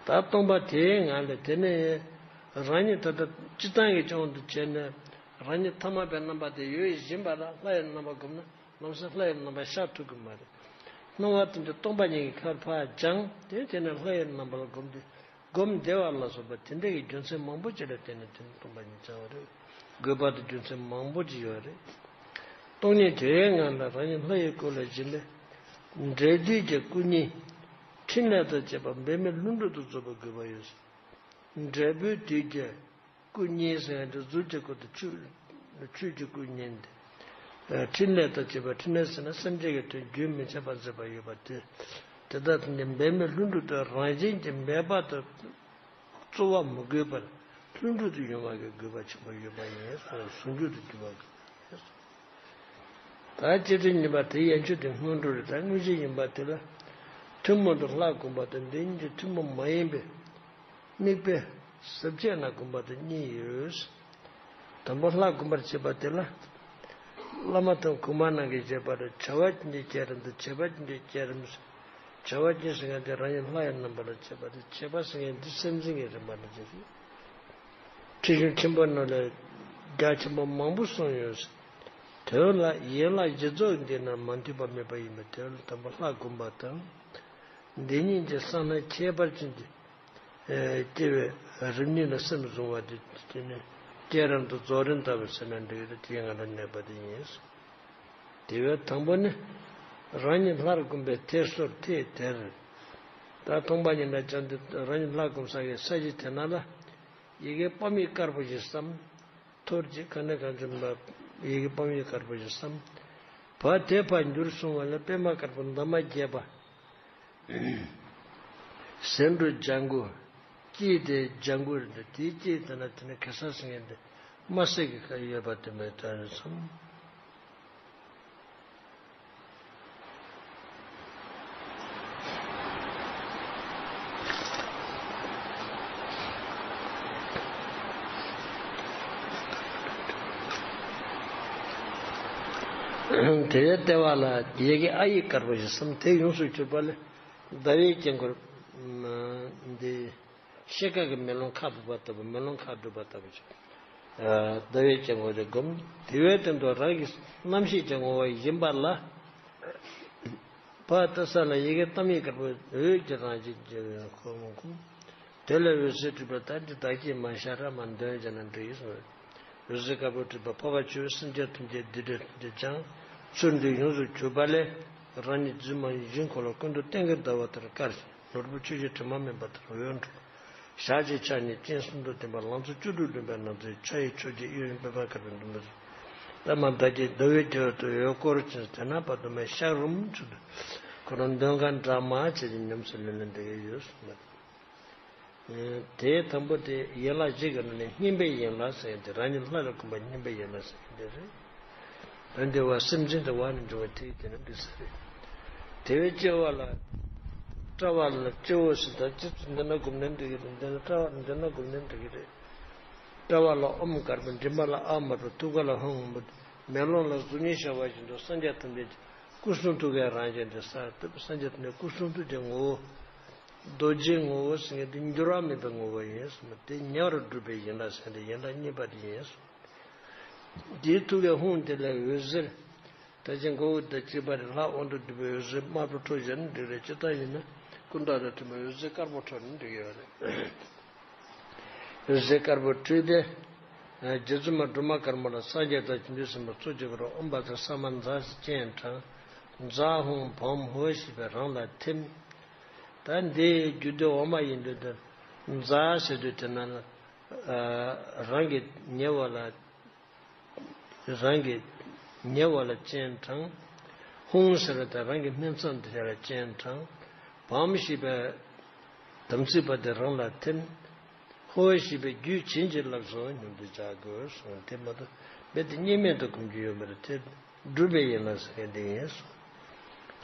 ད་སྟོང་པ་དེའི་ངང་ལ་དེ་ནས་རང་ཉིད་ད་ལྟ་སྤྱིར་བཏང་གི་སྤྱི་དབང་དུ་བྱས་ནས། རང་ཉིད་ཐ་མལ་པའི་རྣམ་པ་དེ་ཡོད་བཞིན་པ་ལ་ལྷ་ཡི་རྣམ་པ་བསྒོམ་ན། ལམ་སེང་ལྷ་ཡི་རྣམ་པ་ཤར་ཐུབ་ཀྱི་མ་རེད། སྣང་བ་དེ་འདྲ་སྟོང་པ་ཉིད་ཀྱི་ཁར་ཕར་སྦྱངས་ཏེ། དེ་ནས་ལྷ་ཡི་རྣམ་པ་ལ་བསྒོམ་སྟེ། སྒོམ་བདེ་བ་ལ་སོགས་པ་དེ་འདྲ་གི་རྒྱུ་མཚན་མང་པོ་ཅིག་ལ་བརྟེན་ནས་དེ་ནི་སྟོང་པ་ཉིད་སྦྱང་བ་རེད། དགོས་པ་དང་རྒྱུ་མཚན་མང་པོ་ཅིག་ཡོད་རེད། སྟོང་ཉིད་དེའི་ངང་ལ་རང་ཉིད་ལྷ་ཡི་སྐུ་ལ་བཞེངས་པས། འབྲས་དུས་ཀྱི་སྐུ་བརྙེས། ཕྲིན་ལས་དང་བཅས་པ་འབད་མེད་ལྷུན་གྲུབ་ཏུ་རྫོགས་པའི་དགོས་པ་ཡོད། འབྲས་བུའི་དུས་ཀྱི་སྐུ་བརྙེས་ཟེར་ཡང་དེ་གཟུགས་ཀྱི་སྐུ་དང་ཆོས། ཆོས་ཀྱི་སྐུ་བརྙེས་ཏེ། ཕྲིན་ལས་དང་བཅས་པ། ཕྲིན་ལས་ཟེར་ན་སེམས་ཅན་གྱི་དོན་རྒྱུན་མི་འཆད་པར་མཛད་པ་ཡོད་པ་དེ། དེ་དག་ནི་འབད་མེད་ལྷུན་གྲུབ་ཏུ་རང་བཞིན་གྱིས་མེད་པ་དང་རྩོལ་བ་མི་དགོས་པར་ལྷུན་གྲུབ་ཏུ་ཡོང་བ་གི་དགོས་པ་ཆེན་པོ་ཡོད་པ་ཡིན་གསུངས། ཟུང་འཇུག་ཏུ་འགྱུར་བ་དགོས་པ་ཡིན་གསུངས། ད་སྤྱི་དོན་ཡིན་པ་དེ་ཡན་ཆོད་དེ་སྔོན་འགྲོ་རེད། ད་དངོས་གཞི་ཡིན་པ་དེ་ལ་ཐུན་མོང་དུ་ལྷ་བསྒོམ་པ་དང་འདི་གཉིས་ཀྱི་ཐུན་མོང་མ་ཡིན་པའི་དམིགས་པའི་ཟབ་ཆོས་རྣམས་བསྒོམ་པ་དང་གཉིས་ཡོད། དང་པོ་ལྷ་བསྒོམ་པར་བྱེད་པ་དེ་ལ། བླ་མ་དང་གོང་མ་རྣམས་ཀྱིས་བྱས་པ་ལ་བྱ་བ་ཅན་གྱི་བསྐྱེད་རིམ་དང་། བྱེད་པ་ཅན་གྱི་བསྐྱེད་རིམ། བྱ་བ་ཅན་ཟེར་མཁན་དེ་རང་ཉིད་ལྷ་ཡི་རྣམ་པ་ལ་བྱེད་པ་དེ། བྱེད་པ་ཟེར་མཁན་འདི་སེམས་ཅན་གྱི་རིམ་པ་ལ་བྱེད་པ། ཁྲིད་གཞུང་ཆེན་པོ་རྣམས་ལས་རྒྱ་ཆེན་པོ་མང་པོ་གསུངས་ཡོད། དེ་ལ་ཡན་ལག་བཞི་རྫོགས་འདི་རྣམས་མ་མཐུན་པ་མེད་པ་ཡིན་པས། དེ་ལ་དང་པོ་ལྷ་བསྒོམ་པ་དང་། འདི་ཉིད་ཀྱི་གསང་སྔགས་ཁྱད་པར་ཅན་གྱི། ཨེ། སྐྱེ་བའི་རིམ་གཉིས་ལ་སེམས་བཟུང་བ་དེ། དེ་ནི་བསྐྱེད་རིམ་དང་རྫོགས་རིམ་ལྟ་བུ་ཟེར་ན་འགྲིག་རེད། དེའི་ངང་ལ་གནས་པ་དེ་ཡིན། དེ་བས་དང་པོ་ནི་རང་ཉིད་ལྷར་བསྒོམས་པའི་ཐད་སོར་ཐད་དེར། ད་སྟོང་པ་ཉིད་ལ་སྦྱངས་ཏེ་རང་ཉིད་ལྷར་བསྒོམ་ས་གི་ས་གཞི་དེ་ན་ལ། ཡི་གེ་པདྨའི་དཀར་པོ་ཞིག་བསམ། ཐོར་གྱིས་གང་ནས་གང་བྱུང་བ། ཡི་གེ་པདྨའི་དཀར་པོ་ཞིག་བསམ། བ་དེ་ཕར་འགྱུར་སོང་བ་ལ་པདྨ་དཀར་པོ་འདབ་མ་བརྒྱད་པ། ཟེའུ་འབྲུ་ལྗང་གུ། དཀྱིལ་དེ་ལྗང་གུ་རེད་འདུག་དེའི་དཀྱིལ་དེ་ན་དེ་ནི་གེ་སར་ཟེར་མཁན་དེ་དམར་སེར་གྱི་ཁ་ཡོད་པ་དེ་མེད་དོན་རེད་བསམ། དེའི་ལྟེ་བ་ལ་ཡི་གེ་ཨ་ཡིག་དཀར་པོ་ཞིག་བསམ། དེ་ཡོངས་སུ་གྱུར་པ་ལས་ཟླ་བའི་དཀྱིལ་འཁོར། འདི་ཤེལ་དཀར་གྱི་མེ་ལོང་ཁ་ཕུབ་པ་ལྟ་བུ། མེ་ལོང་ཁ་བསྒྲིགས་པ་ལྟ་བུ་ཞིག་ཟླ་བའི་དཀྱིལ་འཁོར་དེ་བསྒོམ། དེ་བས་དེ་འདྲ་རང་གི་རྣམ་ཤེས་ཀྱི་ངོ་བོ་ཡིན་པ་ལ། བ་ལྟ་ས་ལ་ཡི་གེ་གཏམ་ཡིག་དཀར་པོ་འོད་ཀྱི་རང་བཞིན་གྱི་ཁོ་མོ་ཁོ། དེ་ལ་འོད་ཟེར་འཕྲོས་པ་ལྟར་འདི་བདག་གིས་མ་ཤར་ར་མ་འདོན་བྱས་ན་འགྲིག་གསུངས། འོད་ཟེར་དཀར་པོ་འཕྲོས་པ་འཕོ་བ་བཅུའི་སེམས་ཅན་ཐམས་ཅད་འདི་འདྲ་འདི་འདྲ་ཀྱང་ཚུར་འདུས་ཡོངས་སུ་གྱུར་པ་ལས། རང་ཉིད་རྫུན་མ་ཡིན་ཞིང་འཁོར་ལོ་ཀུན་ཏུ་གཏན་གྱི་ཟླ་བ་ལྟར་དཀར་ཞིང་ནོར་བུ་ཆུ་སྐྱེས་དྲི་མ་མེད་པ་ལྟར་འོད་འཕྲོ། ཞག་གཅིག་ཕྱག་གཉིས་སྤྱན་གསུམ་དུ་ལྡན་པ། ལང་ཚོ་བཅུ་དྲུག་ལྷུང་བའི་ནགས་ཚལ། ཕྱག་གཡས་ཕྱོགས་ཀྱི་གཡས་གཡོན་པདྨ་དཀར་པོའི་ཟླུམ་པོ། པདྨ་ཟླ་བརྒྱད་ཟླ་འོད་རྒྱལ་བ་དུ་འོད་ཀོར་ཅན་དེ་ན་བར་དུ་མེ་ཤར་རུམ་ཚུལ་དུ་ཁོ་རང་འདོན་ཁ་འདྲ་མ་བྱས་ཏེ་ཉམས་སུ་ལེན་ལེན་འདི་ག་ཡོད་གསུངས་པ། དེའི་དང་པོ་དེ་ཡན་ལག་བཞི་གི་ནང་ནས་བསྙེན་པའི་ཡན་ལག་ཟེར་ཡང་དེ་རང་ཉིད་ལྷ་ལ་གོམས་པ་བསྙེན་པའི་ཡན་ལག་ཟེར་ཡང་དེ་རེད། འོན་ཏེ་བ་སེམས་ཅན་དུ་བ་ནི་འབྱུང་བ་དེའི་དེ་ནི་འདི་ས་རེད། དེ་བས་སྐྱེ་བ་ལ། སྤྲ་བ་ལ་སྤྱི་བོ་ཟེར། ད་སྤྱི་བོ་འདི་ན་སྒོམ་ནས་འགྲིག་གི་རེད། འདི་ན་སྤྲ་བ་ལ་འདི་ན་སྒོམ་ནས་འགྲིག་གི་རེད། སྤྲ་བ་ལ་ཨོཾ་དཀར་པོ། མགྲིན་པ་ལ་ཨཱཿདམར་པོ། ཐུགས་ཀ་ལ་ཧཱུྃ་སྔོན་པོ། མེ་ལོང་ལ་གཟུགས་བརྙན་ཤར་བ་བཞིན་དུ་སངས་རྒྱས་ཐམས་ཅད་ཀྱི་སྐུ་གསུང་ཐུགས་ཀའི་རང་བཞིན་དེ་གསལ་བཏབ། སངས་རྒྱས་ཐམས་ཅད་སྐུ་གསུང་ཐུགས་ཀྱི་ངོ་བོ། རྡོ་རྗེའི་ངོ་བོ་ཟེར་མཁན་དེ་འགྱུར་བ་མེད་པའི་ངོ་བོ་ཡིན་གསུངས་པ་དེ་ཉེ་བར་སྒྲུབ་པའི་ཡན་ལག་ཟེར་མཁན་དེ་ཡན་ལག་གཉིས་པ་དེ་ཡིན་གསུངས། དེའི་ཐུགས་ཀའི་ཧཱུྃ་དེ་ལ་འོད་ཟེར། ད་ཅི་མགོ་བོ་དང་གཅིག་པ་རེད། ལྷ་དབང་དུ་སྡུད་པའི་འོད་ཟེར་དམར་པོ་འཕྲོ་བཞིན་འགྲིག་རེད། ཇི་ལྟར་ཡིན་ན་ཀུན་བརྟགས་དང་མཐུན་པའི་འོད་ཟེར་དཀར་པོ་འཕྲོ་ནས་འགྲིག་ཡོད་རེད། འོད་ཟེར་དཀར་པོ་འཕྲོས་ཏེ། རྗེ་བཙུན་མ་སྒྲོལ་མ་དཀར་མོ་ལ་སངས་རྒྱས་དང་བྱང་ཆུབ་སེམས་དཔའ་ཚོགས་ཀྱིས་བསྐོར་ཨོཾ་བཛྲ་ས་མ་ཛཿ་ཟེར་སྤྱན་དྲངས། ཛཿཧཱུྃ་བཾ་ཧོཿ་ཞེས་པས་རང་ལ་ཐིམ། ད་འདིའི་རྒྱུད་སྡེ་འོག་མ་ཡིན་དུས་དེར་ཛཿ་ཟེར་དུས་དེ་ན་ལ། རང་གི་ཉེ་བ་ལ། རང་གི་ཉེ་བ་ལ་སྤྱན་དྲངས། ཧཱུྃ་ཟེར་བ་དང་རང་གི་སྨིན་མཚམས་དེ་ལ་སྤྱན་དྲངས། བཾ་ཞེས་པའི་དམ་ཚིག་པ་དེ་རང་ལ་ཐིམ། ཧོཿ་ཞེས་པའི་རྒྱུད་བྱིན་གྱིས་བརླབས་སོ་སྙམ་དུ་བྱ་དགོས་གསུངས། དེ་མ་གཏོགས་རྦད་དེ་བརྙན་མེད་དུ་སྒོམ་རྒྱུ་ཡོད་མ་རེད། དེ་སྒྲུབ་པའི་ཡན་ལག་ཟེར་མཁན་དེ་ཡིན་གསུངས།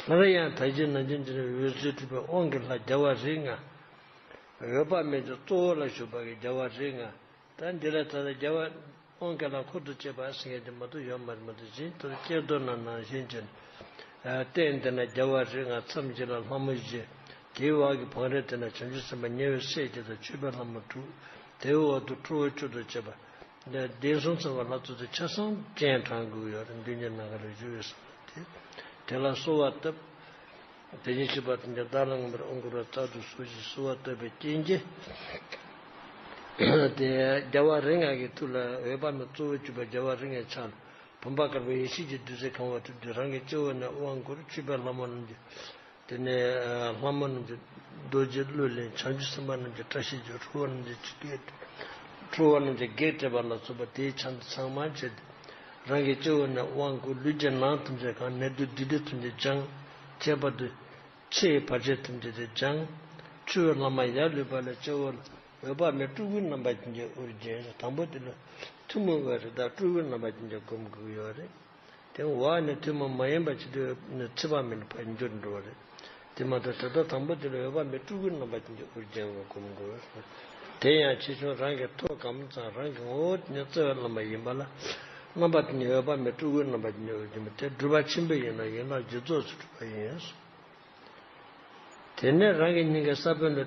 སླར་ཡང་ད་ཅི་ནང་བཞིན་ཅི་ནས་འོད་ཟེར་འཕྲོས་པའི་དབང་གི་ལྷ་རྒྱལ་བ་རིགས་ལྔ། འོད་དཔག་མེད་ཀྱི་གཙོ་བོ་ལ་བཞུགས་པ་གི་རྒྱལ་བ་རིགས་ལྔ། ད་འདི་ལ་ད་ལྟ་རྒྱལ་བ་དབང་གི་ལྷ་འཁོར་དུ་བཅས་པ་ཟེར་མཁན་དེ་མ་གཏོགས་ཡོད་མ་རེད། མ་གཏོགས་གཞན་དུ་སྐྱེ་རྡོར་རྣམས་ནང་བཞིན་གྱི་རྟེན་འདི་ན་རྒྱལ་བ་རིགས་ལྔ་མཚམས་བཞི་ལ་ལྷ་མོ་བཞི། དེའི་འོག་གི་བང་རིམ་དེ་ན་བྱང་ཆུབ་སེམས་དཔའ་ཉེ་བའི་སྲས་བརྒྱད་དང་མཆོད་པའི་ལྷ་མོ་དྲུག། དེའི་འོག་ཏུ་ཁྲོ་བོ་བཅུ་དང་བཅས་པ། འདི་གདན་གསུམ་ཚང་བའི་ལྷ་ཚོགས་དེ་ཆ་ཚང་སྤྱན་དྲངས་དགོས་ཡོད་རེད། མདུན་གྱི་ནམ་མཁའ་ལ་བཞུགས་པའི་སོགས་དེ། དེ་ལ་གསོལ་བ་བཏབ། དེ་བཞིན་གཤེགས་པ་ཐམས་ཅད་བདག་ལ་མངོན་པར་དབང་བསྐུར་བ་སྩལ་དུ་གསོལ་ཞེས་གསོལ་བ་བཏབ་པའི་རྐྱེན་གྱིས། དེ་རྒྱལ་བ་རིགས་ལྔ་གི་ཐུགས་ལ་འོད་དཔག་མེད་གཙོ་བོར་གྱུར་པ་རྒྱལ་བ་རིགས་ལྔའི་ཕྱག་ལ་བུམ་པ་དཀར་པོ་ཡེ་ཤེས་ཀྱི་བདུད་རྩིས་གང་བ་དེ་དུས་རང་གི་སྤྱི་བོ་ནས་དབང་བསྐུར། མཆོད་པའི་ལྷ་མོ་རྣམས་ཀྱིས། དེ་ནས་ལྷ་མོ་རྣམས་ཀྱིས་རྡོ་རྗེ་གླུ་ལེན། བྱང་ཆུབ་སེམས་དཔའ་རྣམས་ཀྱིས་བཀྲ་ཤིས་ཀྱི་ཁྲོ་བོ་རྣམས་ཀྱིས་ཆུ་སྐད། ཁྲོ་བོ་རྣམས་ཀྱིས་བགེགས་བསྐྲད་པ་ལ་སོགས་པ་དེའི་ཕྱག་འདི་ཚང་མ་བྱས་ཏེ། རང་གི་སྤྱི་བོ་ནས་དབང་བསྐུར། ལུས་ཀྱི་ནང་ཐམས་ཅད་གང་། ནད་དུག་སྡིག་སྒྲིབ་ཐམས་ཅད་སྦྱངས། ཁྱད་པར་དུ་ཕྱི་ཡི་བར་ཆད་ཐམས་ཅད་དེ་སྦྱངས། ཆུ་བོའི་ལྷག་མ་ཡར་ལུད་པ་ལ་སྤྱི་བོ་ལ་འོད་དཔག་མེད་སྤྲུལ་སྐུའི་རྣམ་པ་ཅན་གྱི་དབུར་བརྒྱན། དང་པོ་དེ་ལ་ཐུན་མོང་བའི་རིགས་དང་སྤྲུལ་སྐུའི་རྣམ་པ་ཅན་གྱི་སྒོམ་དགོས་ཡོད་རེད། དེ་འོག་ནས་ཐུན་མོང་མ་ཡིན་པ་ཅིག་ཏུ་ནི་ཚེ་དཔག་མེད་ལ་ཕར་འགྱུར་འགྲོ་བ་རེད། དེ་མ་གཏོགས་ད་ལྟ་དང་པོ་དེ་ལ་འོད་དཔག་མེད་སྤྲུལ་སྐུའི་རྣམ་པ་ཅན་གྱི་དབུར་བརྒྱན་དགོས་སྒོམ་དགོས། དེ་ཡང་ཆེ་ཆུང་རང་གི་ཐོག་གང་ཙམ་རང་གི་ངོ་བོ་དེ་ཉིད་བརྩེ་བའི་ལམ་པ་ཡིན་པ་ལ། རྣམ་པ་དེ་ཉིད་འོད་དཔག་མེད་སྤྲུལ་སྐུའི་རྣམ་པ་ཅན་གྱི་དབུར་བརྒྱན་པ་དེ་སྒྲུབ་པ་ཆེན་པོའི་ཡན་ལག་ཡན་ལག་རྒྱུ་ཚོགས་སུ་གྲུབ་པ་ཡིན། དེ་ནས་རང་གི་སྙིང་གའི་ས་བོན་ལ་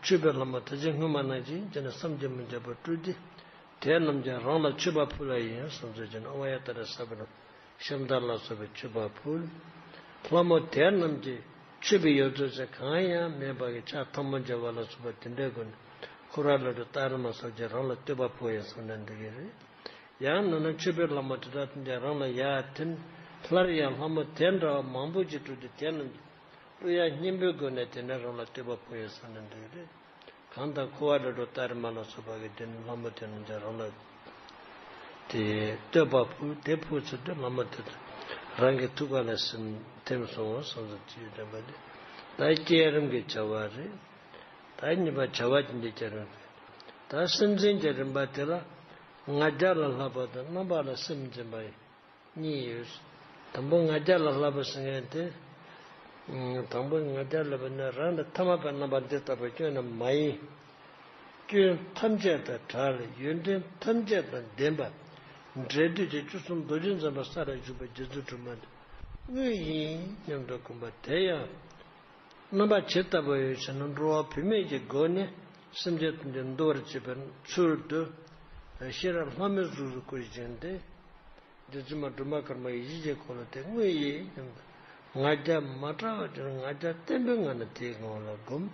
མཆོད་པའི་ལྷ་མོ་ད་ཅི་སྔོན་མ་ནང་བཞིན་བྱས་ནས་བསམ་གྱིས་མི་ཁྱབ་པ་སྤྲུལ་ཏེ། དེ་རྣམས་ཀྱིས་རང་ལ་མཆོད་པ་ཕུལ་བ་ཡིན་གསུངས་ཚུལ་བྱས་ནས་ཨ་ཝ་ཡ་ཏཱ་ར་ས་བོན། ཤམ་ཐབས་ལ་སོགས་པའི་མཆོད་པ་ཕུལ། ལྷ་མོ་དེ་རྣམས་ཀྱིས་མཆོད་པའི་ཡོ་བྱད་ཚོ་གང་ཡང་མེད་པ་གི་ཕྱག་ཐལ་མོ་སྦྱར་བ་ལ་སོགས་པ་དེ་འདྲའི་སྒོ་ནས་འཁོར་བ་ལས་སྒྲོལ་ཏཱ་རེ་མ་སོགས་ཀྱིས་རང་ལ་བསྟོད་པ་ཕུལ་ཡང་གསུངས་ནས་འདུག་གི་རེད། ཡང་ན་ན་མཆོད་པའི་ལྷ་མོ་དེ་དག་ཐམས་ཅད་རང་ལ་ཡར་ཐིམ། སླར་ཡང་ལྷ་མོ་དེ་འདྲ་བ་མང་པོ་ཅིག་སྤྲུལ་ཏེ་དེ་རྣམས་ཀྱིས་གླུ་དབྱངས་སྙན་པོའི་སྒོ་ནས་དེ་འདྲ་རང་ལ་བསྟོད་པ་ཕུལ་ཡང་གསུངས་ནས་འདུག་གི་རེད། གང་ལྟར་འཁོར་བ་ལས་སྒྲོལ་ཏཱ་རེ་མ་ལ་སོགས་པ་གིས་དེ་ནི་ལྷ་མོ་དེ་རྣམས་ཀྱིས་རང་ལ་དེ་བསྟོད་པ་ཕུལ། དེ་ཕུལ་ཚུལ་དེ་ལྷ་མོ་དེ་དག་རང་གི་ཐུགས་ཀ་ལ་སིམ་ཐིམ་སོང་བ་སོང་ཙམ་ཅིག་དྲན་པ་དེ། ད་བསྐྱེད་རིམ་གྱི་བྱ་བ་རེད། ད་གཉིས་པ་བྱ་བ་ཅན་གྱི་བསྐྱེད་རིམ་རེད། ད་སེམས་ཅན་གྱི་རིམ་པ་དེ་ལ་ང་རྒྱལ་ལ་ལྷག་པ་དང་རྣམ་པ་ལ་སེམས་འཛིན་པ་ཡིན། གཉིས་ཡོད། དང་པོ་ང་རྒྱལ་ལ་ལྷག་པ་ཟེར་མཁན་དེ། དང་པོ་ང་རྒྱལ་ལ་ལྷག་པ་ནི་རང་ལ་ཐ་མལ་པའི་རྣམ་པ་འདི་ལྟ་བུ་སྐྱོན་རྣམས་མ་ཡིན། སྐྱོན་ཐམས་ཅད་དང་བྲལ། ཡོན་ཏན་ཐམས་ཅད་དང་ལྡན་པ། འབྲས་དུས་ཀྱི་བཅུ་གསུམ་རྡོ་རྗེ་འཛིན་པ་ས་ལ་བཞུགས་པའི་རྗེ་བཙུན་སྒྲོལ་མ་འདི་དངོས་ཡིན་སྙམ་དུ་བསྒོམ་པ་དེ་ཡང་། རྣམ་པ་ཇི་ལྟ་བུ་ཡོད་ཅེ་ན། འགྲོ་བ་བུད་མེད་ཀྱི་སྒོ་ནས་སེམས་ཅན་ཐམས་ཅད་འདུལ་བར་བྱེད་པའི་ཚུལ་དུ། ཤེས་རབ་ལྷ་མོའི་གཟུགས་སུ་བཀོད་བཞིན་ཏེ། རྗེ་བཙུན་མ་སྒྲོལ་མ་དཀར་མོ་ཡེ་ཤེས་ཀྱི་འཁོར་ལོ་དེ་དངོས་ཡིན་སྙམ་དུ། ང་རྒྱལ་མ་བྲལ་བ་ཅན། ང་རྒྱལ་བརྟན་པོའི་ངང་ནས་དེའི་ངང་ལ་བསྒོམ།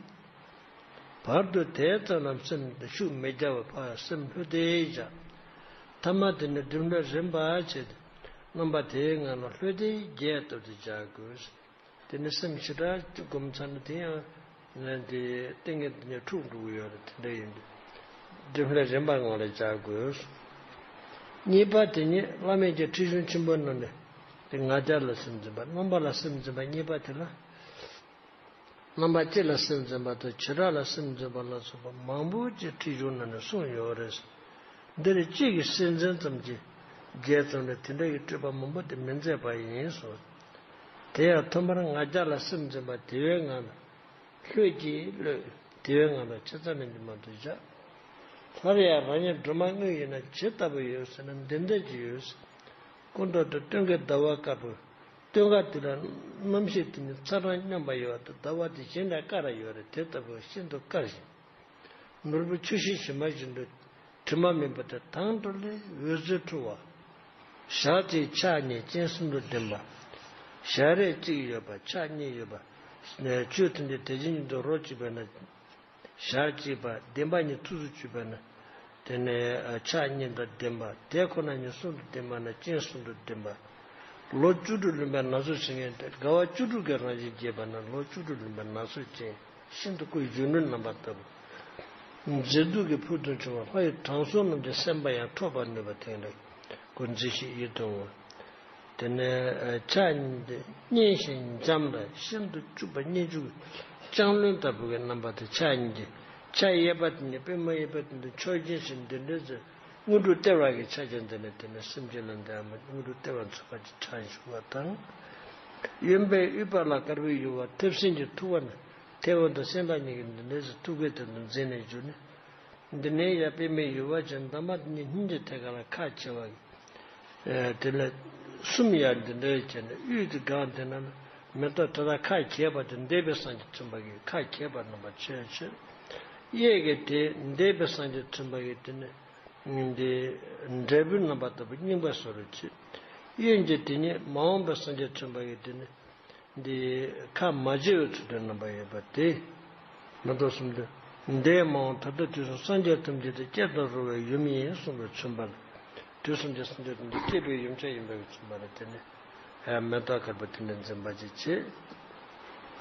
བར་དུ་དེ་ཙམ་ལ་སེམས་ཤུགས་མི་རྒྱག་པར་ཕར་སེམས་ལྷོད་དེ་བཞག། ཐ་མ་དེ་ནི་སྒྲིམ་ལྷོད་རིམ་པར་བྱས་ཏེ། རྣམ་པ་དེའི་ངང་ལ་ལྷོད་དེ་རྒྱས་བཏབ་སྟེ་བཞག་དགོས། དེ་ནི་སེམས་ཞེ་དྲག་བསྒོམ་ཚར་ན་དེ་ཡང་ང་དེ་ཏིང་ངེ་འཛིན་འཁྲུགས་འགྲོ་གི་ཡོད་རེད། དེ་འདྲ་ཡིན་དུས་སྒྲིམ་ལྷོད་རིམ་པ་ངང་ལ་བྱ་དགོས། གཉིས་པ་དེ་ཉིད་བླ་མེད་ཀྱི་ཁྲིད་གཞུང་ཆེན་པོ་རྣམས་ནས་དེ་ང་རྒྱལ་ལ་སེམས་འཛིན་པ། རྣམ་པ་ལ་སེམས་འཛིན་པ་གཉིས་པ་དེ་ལ། རྣམ་པ་སྤྱི་ལ་སེམས་འཛིན་པ་དང་བྱེ་བྲག་ལ་སེམས་འཛིན་པ་ལ་སོགས་པ་མང་པོ་ཅིག་ཁྲིད་གཞུང་ནང་ནས་གསུངས་ཡོད་རེད། འདིར་གཅིག་གི་སེམས་འཛིན་ཙམ་གྱིས་རྒྱས་ཙམ་ལས་དེ་འདྲ་གི་སྤྲོས་པ་མང་པོ་དེ་མི་མཛད་པ་ཡིན་གསུངས། དེ་ཡང་ཐོག་མར་ང་རྒྱལ་ལ་སེམས་འཛིན་པ་དེ་བས་ངང་ལ། ལྷོད་ཀྱིས་གློད། དེ་བས་ང་ལ་ཆེ་ཚ་མེད་དུ་མ་དུ་བཞག་སླར་ཡང་རང་ཉིད་སྒྲོལ་མ་དངོས་ཡིན་ན་ཇི་ལྟ་བུ་ཡོད་ཟེར་ན་འདི་འདྲ་ཅིག་ཡོད། སྐུ་མདོག་དེ་སྟོན་ཀའི་ཟླ་བ་དཀར་པོ། སྟོན་ཀ་དེ་ལ་གནམ་གཤིས་དེ་ནི་ཚ་གྲང་སྙོམས་པ་ཡོད་དེ་ཟླ་བ་དེ་གཞན་ལས་དཀར་ར་ཡོད་རེད། དེ་ལྟ་བུ་ཤིན་ཏུ་དཀར་ཞིང་། ནོར་བུ་ཆུ་ཤེལ་བཞི་མ་བཞིན་དུ་དྲི་མ་མེད་པ་དེ་དང་དུ་ལས་འོད་ཟེར་འཕྲོ་བ། ཞག་གཅིག་ཕྱག་གཉིས་སྤྱན་གསུམ་དུ་ལྡན་པ། ཞག་རེ་གཅིག་ཡོད་པ་ཕྱག་གཉིས་ཡོད་པ། ཆོས་ཐམས་ཅད་དེ་བཞིན་ཉིད་དུ་རོ་གཅིག་པས་ན། ཞག་གཅིག་པ་བདེན་པ་གཉིས་ཐུགས་སུ་ཆུད་པས་ན། དེ་ནས་ཕྱག་གཉིས་དང་ལྡན་པ་དེ་ཁོ་ན་ཉིད་གསུམ་དུ་ལྡན་པ་ན་སྤྱན་གསུམ་དུ་ལྡན་པ། ལོ་བཅུ་དྲུག་ལོན་པའི་ན་ཟུག་བྱེད་མཁན་དེ་དགའ་བ་བཅུ་དྲུག་གི་རང་བཞིན་བསྐྱེད་པ་ན་ལོ་བཅུ་དྲུག་ལོན་པའི་ན་ཟུག་ཅན་ཤིན་ཏུ་སྐུ་གཞོན་ནུའི་རྣམ་པ་ལྟ་བུ། མཛེས་སྡུག་གི་ཕུག་ཏུ་འཁྲུངས་པ་ལྷ་ཡི་དྲང་སྲོང་རྣམས་ཀྱི་སེམས་པ་ཡང་འཕྲོག་པར་ནུས་པ་དེ་ལ་སྐུ་མཛེས་ཤིང་ཡིད་དུ་འོང་བ། དེ་ནས་ཕྱག་གཉིས་ཏེ་སྙན་ཞིང་འཇམ་ལ་ཤིན་ཏུ་སྤྱུགས་པ་སྙན་ཆུ་ལྕང་ལོན་ལྟ་བུ་གི་རྣམ་པ་དེ་ཕྱག་གཉིས་ཏེ་ཕྱག་གཡས་པ་དེ་ནི་པདྨ་གཡས་པ་དེ་ནི་མཆོག་སྦྱིན་ཞིང་འདི་འདྲའི་ཚེ་དངོས་གྲུབ་སྟེར་བ་གི་ཕྱག་རྒྱ་འདི་ནི་དེ་ནི་སེམས་ཅན་ལ་འདི་ཨ་མ་དངོས་གྲུབ་སྟེར་བ་མཚོན་པ་ཅིག་ཕྱག་ཞུ་བ་དང་། གཡོན་པས་དབུས་པ་ལ་དཀར་པོའི་ཡུ་བ་མཐེབ་སྲིན་གྱི་ཐུ་བ་ནི་མཐེ་བོ་དང་སེན་ལ་གཉིས་ཀྱི་འདི་འདྲའི་ཚེ་ཐུགས་ཀའི་སྟེང་དུ་འཛིན་ནས་བཞུགས་ནས། འདི་ནས་ཡར་པདྨའི་ཡུ་བ་ཅན་འདབ་མ་དེ་ཉིད་སྙིང་གི་ཐད་ཀ་ལ་ཁ་ཕྱེ་བ་གི། དེ་ལས་གསུམ་ཡར་འདི་འདྲའི་བྱས་ནས་དབུས་ཀྱི་སྒང་དེ་ན་ལ་མེ་ཏོག་དེ་དག་ཁ་གྱེས་པ་དེ་འདས་པའི་སངས་རྒྱས་ཐིམ་པ་གི་ཁ་གྱེས་པ་རྣམ་པ་ཆོས་ཆོས། གཡས་ཀྱི་དེ་འདས་པའི་སངས་རྒྱས་ཐིམ་པ་གི་དེ་ནི་འདི་འབྲས་བུའི་རྣམ་པ་ལྟ་བུ་རྙིང་པ་བཟོ་རུ་བྱེད། གཡོན་གྱི་དེ་ཉིད་མ་འོངས་པའི་སངས་རྒྱས་ཐིམ་པ་གི་དེ་ནི། འདི་ཁ་མ་བྱེ་བའི་ཚུལ་དུ་རྣམ་པར་ཡོད་པ་སྟེ། མེ་ཏོག་གསུམ་དུ། འདས་མ་འོངས་ད་ལྟ་དུས་གསུམ་སངས་རྒྱས་ཐམས་ཅད་དུ་བསྐྱེད་དུ་རུང་བའི་ཡུམ་ཡིན་གསུངས་པའི་མཚོན་པ་ལ། དུས་གསུམ་གྱི་སངས་རྒྱས་ཐམས་ཅད་བསྐྱེད་པའི་ཡུམ་ཆ་ཡིན་པའི་མཚོན་པ་ལ་བརྟེན་ནས། མེ་ཏོག་དཀར་པོ་དེ་འདྲ་འཛིན་པ་ཅིག་བྱེད།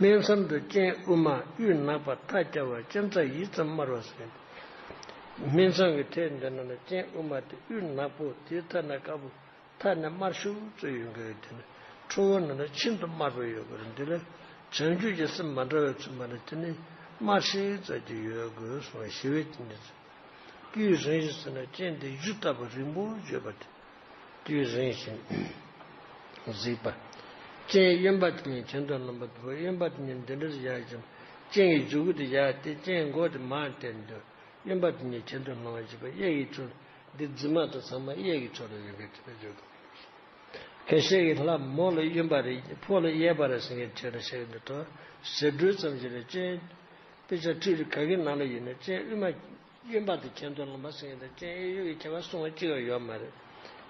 སྨིན་མཚམས་དུ་སྤྱན་དབུས་མ་དབུས་ནག་པ་མཐའ་སྐྱ་བ་སྤྱན་རྩ་ཡིད་ཙམ་དམར་བ་ཟེར། སྨིན་མཚམས་ཀྱི་ཐད་འདི་ན་ནི་སྤྱན་དབུས་མ་དེ་དབུས་ནག་པོ་དེའི་མཐའ་ན་དཀར་པོ། མཐའ་ནས་དམར་ཤུག་ཙམ་ཡོད་མཁན་དེ་ནི་ཁྲོ་བོ་ནང་ན་ཤིན་ཏུ་དམར་པོ་ཡོད་དགོས་རེད། འདི་ལ་བྱང་ཆུབ་ཀྱི་སེམས་མ་འདྲ་བའི་ཚུལ་མ་རེད། དེ་ནི་དམར་ཤིག་ཙམ་གྱི་ཡོད་དགོས་གསུངས་པ་ཞི་བའི་དེ་འདྲ་ཚུལ། དབུས་རིང་ཞིང་ཟེར་ན་སྤྱན་དེ་གཞུ་ལྟ་བུ་རིང་པོ་བརྗོད་པ་དེ། དབུས་རིང་ཞིང་གཟིགས་པ། སྤྱན་གཡོན་པ་དེ་ཉིད་གྱེན་དུ་ལངས་པ་དང་གཡོན་པ་དེ་ཉིད་འདི་འདྲར་ཡར་ཞིང་སྤྱན་གྱི་མཇུག་གུ་དེ་ཡར་ཏེ་སྤྱན་མགོ་དེ་མར་བསྟན་འདུག་གཡོན་པ་དེ་ཉིད་གྱེན་དུ་ལངས་པ་ཞེས་པ་གཡས་ཀྱི་ཕྱོགས། འདི་འཛིན་མ་དང་ཚང་མ་གཡས་ཀྱི་ཕྱོགས་ལ་ཡོད་པའི་དེ་ལ་བརྗོད་དགོས། ཁ་ཤས་ཀྱིས་ལྷ་མོ་ལ་གཡོན་པ་རེད། ཕོ་ལ་གཡས་པ་རེད་ཟེར་མཁན་བྱས་ན་ཤེས་ཀྱི་འདུག་ད་ཟེར་སྒྲོས་ཙམ་ཞིག་ལ་སྤྱན། དཔེ་ཆ་ཁྲིད་རིགས་ག་གི་ནང་ལ་ཡིན་ན་སྤྱན་དབུས་མ་གཡོན་པ་དེ་གྱེན་དུ་ལངས་པ་ཟེར་མཁན་དང་སྤྱན་གཡས་གཡོན་གྱི་ཁྱད་པར་གསུང་བ་གཅིག་ཡང་ཡོད་མ་རེད།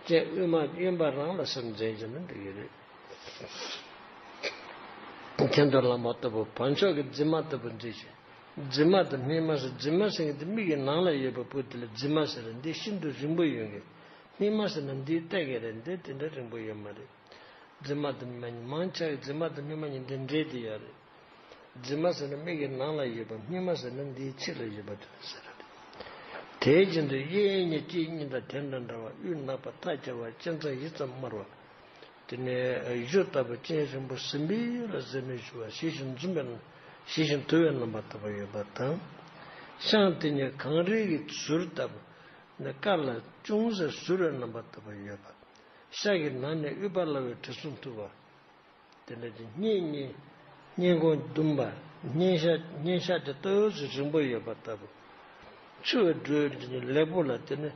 སྤྱན་དབུས་མ་གཡོན་པ་རང་ལ་སེམས་འཛིན་བྱས་ན་འགྲིག་གི་རེད། གྱེན་དུ་ལངས་པ་ལྟ་བུ་བར་ཕྱོགས་ཀྱི་འཛིན་མ་ལྟ་བུ་འཛིན་ཞིང་། འཛིན་མ་དང་སྨིན་མ་ཟེར། འཛིན་མ་ཟེར་མཁན་དེ་མིག་གི་ནང་ལ་ཡོད་པ་པོ་དེ་ལ་འཛིན་མ་ཟེར། འདི་ཤིན་ཏུ་རིང་པོ་ཡོད་མཁན། སྨིན་མ་ཟེར་ན་འདིའི་སྟེང་གི་རེད། འདི་དེ་འདྲ་རིང་པོ་ཡོད་མ་རེད། འཛིན་མ་དང་སྨིན་མ་གཉིས་མང་ཆེ་བས་འཛིན་མ་དང་སྨིན་མ་གཉིས་འདི་འདྲེས་ཏེ་ཡོད་རེད། འཛིན་མ་ཟེར་ན་མིག་གི་ནང་ལ་ཡོད་པ། སྨིན་མ་ཟེར་ན་འདིའི་ཕྱི་ལ་ཡོད་པ་དེ་ལ་ཟེར་རེད། དེ་བཞིན་དུ་གཡས་གཡོན་གཉིས་དཀྱིལ་གཉིས་དང་དེ་དང་འདྲ་བ། དབུས་ནག་པ་མཐའ་སྐྱ་བ་སྤྱན་རྩ་ཡིད་ཙམ་དམར་བ། དེ་ནས་གཞུ་ལྟ་བུ་སྤྱན་རིང་པོ་ཟིམ་པ་ལ་གཟེར་མས་གཞུ་བ་ཞི་ཞིང་འཛུམ་པའི་ཞི་ཞིང་དུལ་བའི་རྣམ་པ་ལྟ་བུ་ཡོད་པ་དང་། ཤངས་དེ་ཉིད་གངས་རི་གི་ཟུར་ལྟ་བུ་ནི་དཀར་ལ་ཅུང་ཟད་གཟུར་བའི་རྣམ་པ་ལྟ་བུ་ཡོད་པ། ཤ་གི་ནང་ནས་དབུས་པ་ལ་བའི་དྲི་བསུང་འཐུལ་བ། དེ་འདྲ་ཅིག་སྙན་སྙན་སྙན་གོང་ལྡུམ་པ། སྙན་ཤ་སྙན་ཤ་དེ་ཏོག་ཙམ་རིང་པོ་ཡོད་པ་ལྟ་བུ། ཆུ་བའི་སྒྲོས་འདི་ཉིད་ལེགས་པོ་ལ་དེ་ནི་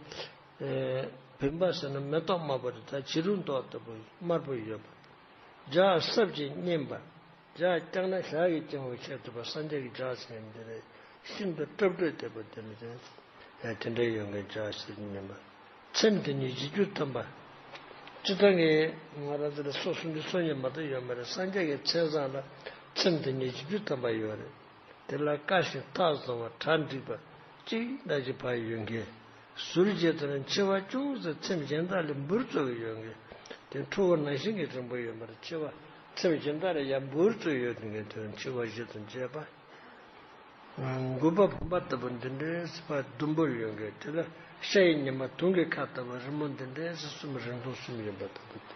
བུམ་པ་ཟེར་ན་མེ་ཏོག་དམར་པོ་དེ་དག་བྱི་རུ་མདོག་ལྟ་བུ་དམར་པོ་ཡོད་པ། ལྗགས་སྲབ་ཅིང་སྙན་པ། ལྗགས་བརྐྱངས་ན་ཞག་གི་རྐྱང་བའི་ཁྱད་དུ་པ་སངས་རྒྱས་ཀྱི་ལྗགས་ཟེར་མཁན་འདི་རེད། ཤིན་ཏུ་སྲབ་སྲབ་བསྡད་པ་དེ་ནི་དེ་འདྲའི་ཡོད་མཁན་ལྗགས་ཟེར་གྱི་མིན་པ། ཚེམས་དེ་ཉིད་བཞི་བཅུ་ཐམ་པ། སྤྱིར་བཏང་གི་ང་རང་ཚོ་ལ་སོ་གསུམ་བཅུ་སོ་གཉིས་མ་གཏོགས་ཡོད་མ་རེད། སངས་རྒྱས་ཀྱི་མཚན་བཟང་ལ་ཚེམས་དེ་ཉིད་བཞི་བཅུ་ཐམ་པ་ཡོད་རེད། དེ་ལ་དཀར་ཞིང་ཐགས་བཟང་བ་གྲ་འགྲིག་པ་གཅིག་ལྟ་ཅི་ཕར་ཡོད་མཁན། ཟུར་བཅས་དེ་ལ་མཆེ་བ་ཅུང་ཟད་ཚེམས་གཞན་དག་ལས་འབུར་ཚོ་གི་ཡོད་མཁན། དེ་ཁྲོ་བོ་ནང་བཞིན་གྱི་རིང་པོ་ཡོད་མ་རེད། མཆེ་བ་ཚེམས་གཞན་དག་ལས་ཡང་འབུར་ཚོ་ཡོད་མཁན་དེ་མཆེ་བ་བཞི་དང་བཅས་པ། མགུལ་པ་བུམ་པ་ལྟ་བུ་འདི་འདྲའི་སྲིད་པ་ཟླུམ་པོར་ཡོད་མཁན། དེ་ལ་ཤ་ཡི་ཉི་མ་དུང་གི་ཁ་ལྟ་བུ་རིང་མོ་འདི་འདྲའི་སྲིད་གསུམ་རིང་ཐུང་གསུམ་ཡིན་པ་ལྟ་བུ་སྟེ།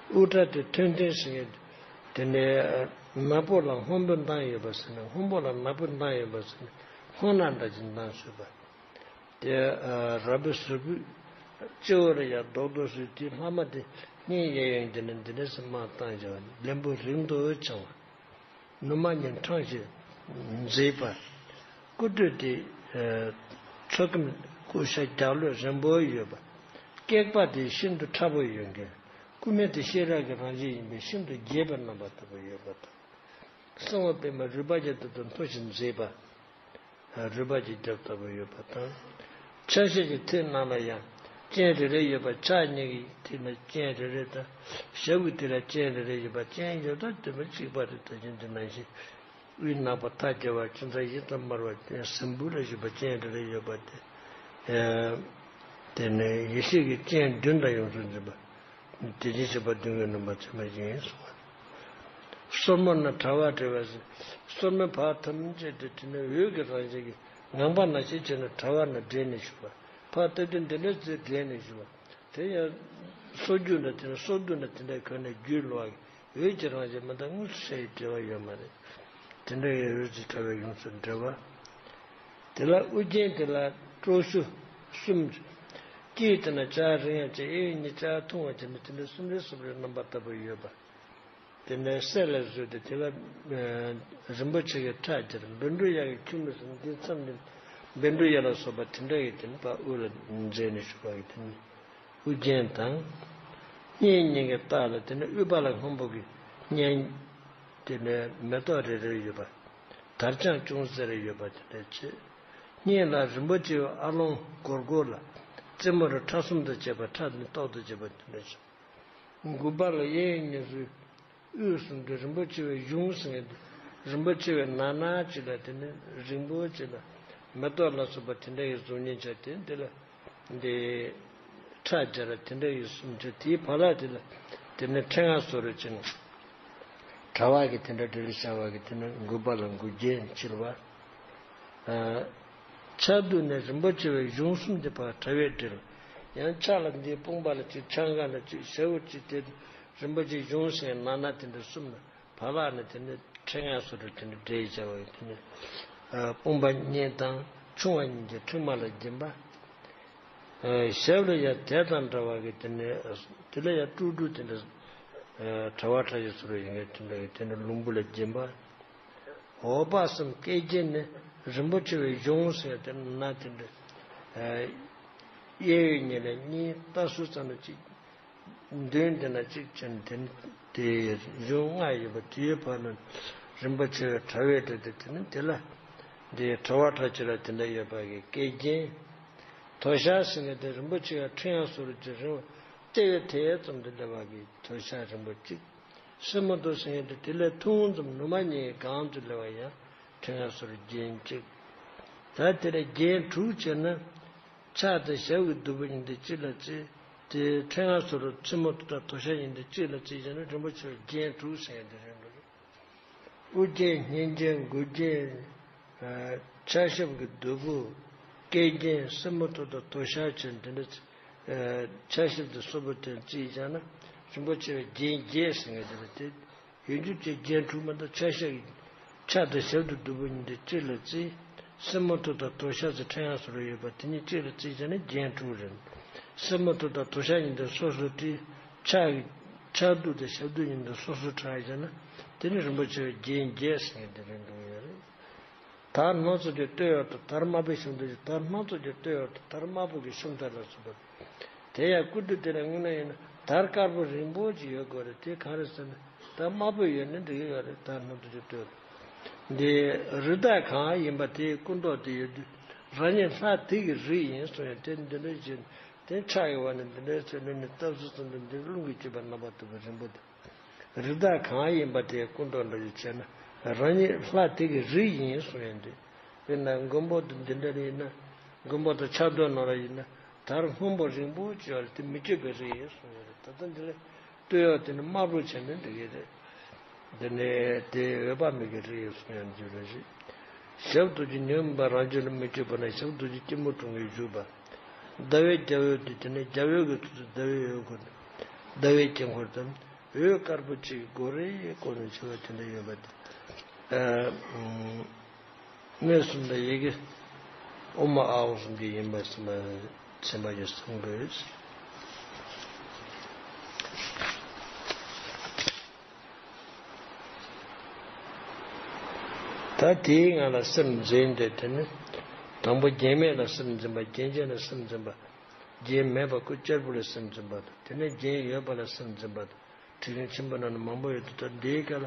དབུ་སྐྲ་དེ་ཐོན་ཐོན་ཟེར་མཁན། དེ་ནས་ནག་པོ་ལ་སྔོན་པོ་མདངས་ཡོད་པ་ཟེར་ན། སྔོན་པོ་ལ་ནག་པོ་མདངས་ཡོད་པ་ཟེར་ན། སྔོ་ནག་འདྲ་ཅིག་མདངས་སོས་པ། དེ་ར་བུ་ཟུར་བུས་སྤྱི་བོ་ལ་ཡར་རྡོག་རྡོག་བཟོས་དེའི་ལྷག་མ་དེ་སྙིང་གཡས་གཡོན་འདི་ནས་འདི་ནས་སུ་མར་བཏང་བྱས་པ་ནི་ལན་བུ་རིང་དུ་འཕྱང་བ། ནུ་མ་གཉིས་འཕྲང་བྱས། མཛེས་པ། སྐུ་སྤྲོད་དེ་ཨ་ཚོགས་ཀྱི་སྐུ་ཤ་རྒྱགས་ལོས་རིང་པོ་ཡོད་པ། སྐེག་པ་དེ་ཤིན་ཏུ་ཕྲ་པོ་ཡོད་མཁན། སྐུ་སྨད་དེ་ཤེས་རབ་ཀྱི་རང་བཞིན་ཡིན་པས་ཤིན་ཏུ་རྒྱས་པའི་རྣམ་པ་ལྟ་བུ་ཡོད་པ་དང་། གསང་བ་པདྨ་རུས་སྦལ་གྱི་མདོག་ཏུ་མཐོ་ཞིང་མཛེས་པ། རུས་སྦལ་གྱི་རྒྱབ་ལྟ་བུ་ཡོད་པ་དང་། ཆ་ཤས་ཀྱི་མཐིལ་རྣམས་ལ་ཡང་སྤྱན་རེ་རེ་ཡོད་པ། ཕྱག་གཉིས་ཀྱི་མཐིལ་ལ་སྤྱན་རེ་རེ་དང་། ཞབས་ཀྱི་མཐིལ་ལ་སྤྱན་རེ་རེ་ཡོད་པ། སྤྱན་ཡོད་དོ་དེ་མོ་གཅིག་པ་རེ་ལྟ་བཞིན་དུ་ནང་བཞིན། དབུས་ནག་པོ་མཐའ་རྒྱས་པ། ཁྱིམ་ཚང་བཞི་ཙམ་དམར་བ་ཅན། ཟིམ་བུ་ལ་བཞུགས་པ་སྤྱན་རེ་རེ་ཡོད་པ་སྟེ། དེ་ནས་ཡེ་ཤེས་ཀྱི་སྤྱན་བདུན་དང་ཡོངས་སུ་འཛིན་པ། དེ་བཞིན་གཤེགས་པ་བདུན་གྱི་ནུས་པ་ཚད་མེད་ཅན་གསུངས་པ། སོར་མོ་ནི་དྲ་བ་འདྲ་བ་ཟེར། སོར་མོ་བར་ཐམས་ཅད་དུ་དེ་ནི་འོད་ཀྱི་རང་བཞིན་གྱི་ངང་པ་ནང་བཞིན་བྱས་ནས་དྲ་བ་ནང་འདྲེས་ནས་བཞུགས་པ། ཕར་ལྟ་དུས་འདི་འདྲ་ཚོས་འདྲེས་ནས་བཞུགས་པ། དེ་ཡང་སོར་རྒྱུ་འདྲ་དེ་ནི་སོར་རྒྱུ་འདྲ་དེ་འདྲ་གོན་ནས་རྒྱུ་ལོག་གི་འོད་ཀྱི་རང་བཞིན་མི་འདྲ་དངོས་སུ་ཤར་བའི་འབྲེལ་བ་ཡོད་མ་རེད། དེ་འདྲ་ཡི་འོད་ཀྱི་དྲ་བས་ཡོངས་སུ་འདྲེས་པ། དེ་ལ་དབུ་རྒྱན་དེ་ལ་ཀྲོ་ཤུ་གསུམ། དཀྱིལ་དེ་ན་ལྕགས་རིང་ཡང་ཅན། གཡས་གཡོན་གཉིས་ལྕགས་ཐུང་བ་བྱས་ནས་དེ་འདྲ་གསུམ་རེ་གསུམ་རེ་རྣམ་པ་ལྟ་བུ་ཡོད་པ། དེ་ནས་གསེར་ལས་བཟོས་ཏེ་དེ་ལ་རིན་པོ་ཆེ་གི་ཁྲ་སྦྱར། བཻ་ཌཱུརྱ་གི་ཁྱུང་མིག་སོགས་འདི་མཚམས་འདི་བཻ་ཌཱུརྱ་ལ་སོགས་པ་དེ་འདྲ་ཡི་དེ་ནི་ཕར་དབུ་ལ་མཛེས་ནས་བཞུགས་པ་གི་དེ་ནི་དབུ་རྒྱན་དང་། སྙན་གཉིས་ཀྱི་ལྟག་ལ་དེ་ནི་དབུས་པ་ལ་སྔོན་པོ་གི་སྙན། དེ་ནས་མེ་ཏོག་རེ་རེ་ཡོད་པ། དར་དཔྱངས་ཅུང་ཟད་རེ་ཡོད་པ་དེ་འདྲ་བྱས། སྙན་ལ་རིན་པོ་ཆེའི་ཨ་ལོང་སྒོར་སྒོར་ལ་རྩེ་མོ་རུ་ཁྲ་གསུམ་དང་བཅས་པ། ཁྲ་ནི་ཏོག་ཏོ་བྱས་པ་དེ་འདྲ་བྱས། དགུ་པ་ལ་གཡས་གཡོན་གཉིས་སུ་དབུས་གསུམ་དུ་རིན་པོ་ཆེ་བའི་གཞུང་ཟེར་མཁན་དེ། རིན་པོ་ཆེ་བའི་ནང་ན་གཅིག་ལ་དེ་ནི་རིང་པོ་གཅིག་ལ་མེ་ཏོག་ལ་སོགས་པ་དེ་འདྲ་ཡི་གཟུགས་བརྙན་བྱས་ཏེ། དེ་ལ་འདི་ཁྲ་སྦྱར་བ་དེ་འདྲ་ཡི་གསུམ་བྱས། དེའི་བར་ལ་དེ་ལ་དེ་ནི་ཕྲེང་བ་སོ་རུ་བྱས་ནས་དྲ་བ་གི་དེ་འདྲ་འབྲེལ་བྱ་བ་གི་དེ་ནི་དགུ་པ་ལ་དགུ་རྒྱན་འཁྱིལ་བ། ཕྱག་རྡུལ་ནི་རིན་པོ་ཆེ་བའི་གཞུང་གསུམ་གྱི་བར་དྲ་བས་སྦྲེལ། ཡང་ཕྱག་ལ་འདིའི་དཔུང་པ་ལ་གཅིག། ཕྱག་འགག་ལ་གཅིག། ཞབས་གཅིག་དེ་རིན་པོ་ཆེའི་གཞུང་ཟེར་ནང་ན་དེ་འདྲ་གསུམ་ལ། བར་ལ་ནི་དེ་ནི་ཕྲེང་བ་སོ་རུ་དེ་ནི་འབྲེལ་བྱ་བ་ཡིན། དེ་ནི་དཔུང་པ་གཉིས་དང་ཆུང་བ་གཉིས་ཀྱི་ཐུར་མ་ལ་བརྒྱན་པ། ཞབས་ལ་ཡང་དེ་དང་འདྲ་བ་གི་དེ་ནི་དེ་ལ་ཡང་དཀྲུག་དཀྲུག་དེ་འདྲ་དྲ་བ་ཁྲ་ཡི་སོ་རུ་ཡིན་མཁན་དེ་འདྲ་གི་དེ་ནི་ལྷུན་པོ་ལ་བརྒྱན་པ། འོད་དཔག་བསམ་སྐེ་རྒྱན་ནི་རིན་པོ་ཆེ་བའི་གཞུང་ཟེར་དེ་ན་དེ་འདྲ། གཡས་གཡོན་གཉིས་ལ་གཉིས། ལྟ་ཟུར་ཙམ་ལ་གཅིག། མདུན་དེ་ན་གཅིག་བྱས་ནས་དེ་ནི་དེ་གཞུང་ལྔ་ཡོད་པ། དེའི་བར་ན་རིན་པོ་ཆེ་བའི་དྲ་བས་སྦྲེལ་ཏེ་དེ་ནི་དེ་ལ་འདི་དྲ་བ་ཁྲ་ཅིག་ལ་དེ་འདྲ་ཡོད་པ་གི་སྐེ་རྒྱན། དོ་ཤལ་ཟེར་མཁན་དེ་རིན་པོ་ཆེ་བའི་ཕྲེང་བ་སོ་རུ་གྱི་རིང་བ་ལྟེ་བའི་ཐད་ཙམ་དུ་སླེབས་པ་གི་དོ་ཤལ་རིང་པོ་གཅིག། སེ་མོ་ཏོག་ཟེར་མཁན་དེ་དེ་ལས་ཐུང་ཙམ་ནུ་མ་གཉིས་ཀྱི་སྒང་དུ་སླེབས་པ་ཡང་ཕྲེང་བ་སོ་རུ་རྒྱན་གཅིག། ད་དེ་ལ་རྒྱན་དྲུག་བྱས་ན། ཕྱག་དང་ཞབས་ཀྱི་གདུ་བུ་གཉིས་དེ་གཅིག་ལ་བརྩིས། དེ་ཕྲེང་བ་སོ་རུ་སེ་མོ་ཏོག་དང་དོ་ཤལ་གཉིས་དེ་གཅིག་ལ་བརྩིས་བྱས་ན་རིན་པོ་ཆེ་བའི་རྒྱན་དྲུག་ཟེར་མཁན་དེ་རེད་འདུག། དབུ་རྒྱན། སྙན་རྒྱན། མགུལ་རྒྱན། ཕྱག་ཞབས་ཀྱི་གདུ་བུ། སྐེ་རྒྱན། སེ་མོ་ཏོག་དང་དོ་ཤལ་བྱས་འདི་འདྲ། ཕྱག་ཞབས་དེ་སོ་པོ་དེ་བརྩིས་བཞག་ན་རིན་པོ་ཆེ་བའི་རྒྱན་བརྒྱད་ཟེར་མཁན་དེ་རེད་དེ། ཡོན་འབྱོར་གྱི་རྒྱན་དྲུག་མ་གཏོགས་ཕྱག་ཞབས་ཀྱི་ཕྱག་དང་ཞབས་ཀྱི་གདུ་བུ་གཉིས་དེ་གཅིག་ལ་བརྩིས། སེ་མོ་ཏོག་དང་དོ་ཤལ་ཟེར་ཕྲེང་བ་སོ་རུ་ཡོད་པ་དེ་གཉིས་གཅིག་ལ་བརྩིས་བྱས་ན་རྒྱན་དྲུག་རེད། སེ་མོ་ཏོག་དང་དོ་ཤལ་གཉིས་དེ་སོ་སོར་བརྩིས། ཕྱག་གི་ཕྱག་གདུབ་དང་ཞབས་གདུབ་གཉིས་དེ་སོ་སོར་ཕྲལ་བྱས་ན་དེ་ནི་རིན་པོ་ཆེ་བའི་རྒྱན་བརྒྱད་ཟེར་མཁན་དེ་རེད་འདུག་ཡོད་རེད། དར་སྣ་ཚོགས་ཀྱི་སྟོད་འོག་ཏུ། དར་དམར་པོའི་ཞབས་གདུབ་ཀྱི། དར་སྣ་ཚོགས་ཀྱི་སྟོད་འོག་ཏུ་དར་དམར་པོ་གི་ཤུབས་དར་ལ་སོགས་པ། དེ་ཡང་སྐུ་སྤྲུལ་དེ་ལ་དངོས་གནས་ཡིན་ན་དར་དཀར་པོ་རིང་པོ་ཅིག་ཡོད་དགོས་རེད། དེ་གང་རེད་ཟེར་ན་དར་དམར་པོ་ཡོད་ན་འགྲིག་གི་ཡོད་རེད། དར་སྣ་ཚོགས་ཀྱི་སྟོད་དུ། འདི་རི་དྭགས་གང་ཡིན་པ་དེའི་སྐུ་མདོག་དེ་ཡོད་དུས་རང་ཉིད་ལྷ་དེ་གི་རིགས་ཡིན་གསུངས་ཡོད། དེ་འདི་འདྲ་བཞིན་དེ་ཕྱག་གི་བར་ནས་འདི་འདྲའི་ཚེ་ནི་ནི་སྟབས་སུ་ཙམ་དུ་འདི་རླུང་གིས་བསྐྱོད་པ་རྣམ་པ་ལྟ་བུ་རིང་པོ་དེ། རི་དྭགས་གང་ཡིན་པ་དེའི་སྐུ་མདོག་འདྲ་ཞིག་བྱས་ན་རང་ཉིད་ལྷ་དེ་གི་རིགས་ཡིན་གསུངས་ཡོད་འདུག། དཔེར་ན་མགོན་པོ་དེ་འདི་འདྲ་ཡིན་ན། མགོན་པོ་དང་ཕྱག་རྡོར་ནང་ལ་ཡིན་ན་དར་སྔོན་པོ་རིང་པོ་ཅིག་ཡོད་རེད། དེ་མི་བསྐྱོད་པའི་རིགས་ཡིན་གསུངས་ཡོད་རེད། ད་ལྟ་འདི་ལ་སྟོད་འོག་དེ་ནི་དམར་པོ་བྱས་ནས་འདི་གི་རེད། འདི་ནས་དེ་འོད་དཔག་མེད་ཀྱི་རིགས་ཡིན་གསུངས་ཡོད་འདུག་རེད། ཞབས་རྡོ་རྗེ་ཉོན་མོངས་པ་རང་བྱུང་ལ་མི་བསྐྱོད་པ་ན་ཞབས་རྡོ་རྗེ་སྐྱིལ་མོ་ཀྲུང་གིས་བཞུགས་པ། ཟླ་བའི་རྒྱབ་འོག་ཏུ་དེ་ནི་རྒྱབ་འོག་གི་ཚུལ་དུ་ཟླ་བའི་འོག་གི་ཟླ་བའི་དཀྱིལ་འཁོར་དང་འོད་དཀར་པོ་གཅིག་སྒོ་རེ་སྒོ་ནས་འཆར་བ་དེ་འདྲ་ཡོད་པ་དེ། ཨ། གནས་གསུམ་དང་ཡི་གེ་ཨོཾ་ཨཱཿཧཱུྃ་གསུམ་གྱི་ཡིན་པ་ཚང་མ་ཚང་མ་ཡོད་བསམ་དགོས། ད་དེའི་ངང་ལ་སེམས་འཛིན་ཏེ། དེ་ནི་དང་པོ་རྒྱན་མེད་ལ་སེམས་འཛིན་པ། རྒྱན་ཅན་ལ་སེམས་འཛིན་པ། རྒྱན་མེད་པ་ཁོ་གཅེར་བུ་ལ་སེམས་འཛིན་པ་དང་། དེ་ནས་རྒྱན་ཡོད་པ་ལ་སེམས་འཛིན་པ་དང་། དྲི་ལན་ཆེན་པོ་ནང་ན་མང་པོ་ཡོད་དུ། ད་འདིའི་སྐབས་ལ་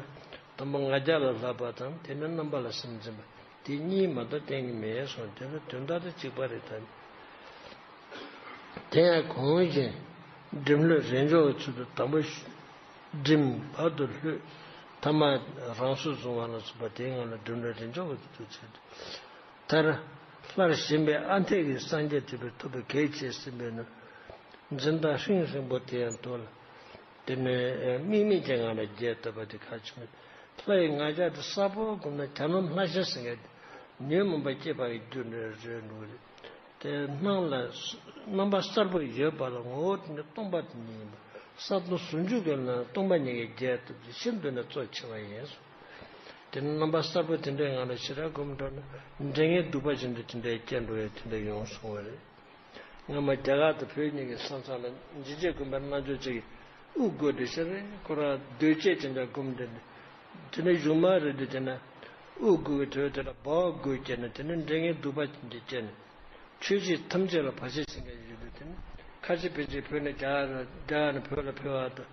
དང་པོ་ང་རྒྱལ་ལ་ལྷག་པ་དང་། དེ་ནས་རྣམ་པ་ལ་སེམས་འཛིན་པ། དེ་གཉིས་མ་གཏོགས་གཏན་གྱི་མེད་གསུངས། དེ་ལ་དོན་དག་དེ་གཅིག་པ་རེད། ད་དེ་ཡང་གོང་བཞིན་སྒྲིམ་ལྷོད་རེས་འཇོག་གི་ཚུལ་དུ། དང་པོ་སྒྲིམ། བར་དུ་ལྷོད། ཐ་མ་རང་སོར་བཟུང་བ་ལ་སོགས་པ། དེའི་ངང་ལ་སྒྲིམ་ལྷོད་རེས་འཇོག་གི་ཚུལ་དུ་བྱས་ཏེ། མཐར་སླར་བཞེངས་པའི་ཨ་འཐས་ཀྱི་སངས་རྒྱས་ཐུབ་པས་ཐོབ་པའི་གེགས་བྱས་ཟིན་པས་ན། འཛིན་སྟངས་ཧྲིང་ཧྲིང་པོ་དེ་ཡང་དོར། དེ་ནས་དམིགས་མེད་ཀྱི་ངང་ལ་རྒྱས་བཏབ་པ་དེ་གལ་ཆེན་པོ། ལྷ་ཡི་ང་རྒྱལ་དེ་གསལ་པོ་བསྒོམས་ན་གྱ་ནོམ་ལྷ་ཞེན་ཟེར་མཁན་དེ་ཉོན་མོངས་པ་སྐྱེས་པ་ཡི་རྒྱུ་འབྲས་རེད་འདུག་རེད། དེ་སྣང་ལ་རྣམ་པ་གསལ་པོ་ཡོད་པ་ལ་ངོ་བོ་དེ་ནི་སྟོང་པ་དེ་ཉིད་ཡིན་པ། གསལ་སྟོང་ཟུང་འཇུག་གི་ལམ་སྟོང་པ་ཉིད་ཀྱི་རྒྱས་བཏབ་སྟེ་ཤིན་ཏུ་ནས་གཙོ་ཆེ་བ་ཡིན། དེ་ནི་རྣམ་པ་གསལ་པོ་དེ་འདྲའི་ངང་ལ་ཞེ་དྲག་བསྒོམས་འགྲོ་ན། འདྲེ་ངན་གདུག་པ་བཞིན་དུ་དེ་འདྲའི་སྐྱེ་འགྲོ་བའི་དེ་འདྲ་ཡོང་སོང་བ་རེད། སྔ་མ་རྒྱ་གར་དང་བོད་གཉིས་ཀྱི་ས་མཚམས་ལ་འཇིགས་བྱེད་དགོན་པའི་རྣལ་འབྱོར་ཅིག་གིས་དབུ་དགུ་དེ་ཤར་རེ་ཁོ་རང་གདོས་བཅས་ཅན་ཅག་བསྒོམས་ཏེ། དེ་ནས་གཞུག་མ་རེ་དེ་དེ་ན་དབུ་དགུ་གི་དོད་དེ་ལ་བལ་བོ་དགུ་སྐྱེས་ནས། དེ་ནས་འདྲེ་ངན་གདུག་པ་ཅན་གྱིས་སྐྱེས་ནས། ཆོས་བྱེད་ཐམས་ཅད་ལ་བར་ཆད་བྱེད་མཁན་ཞིག་འདུག་དེ་ནས་ཁ་ཆེ་ཕན་ཆེ་བོད་ནས་རྒྱ་རྒྱ་ནས་བོད་ལ་ཕེབས་པ་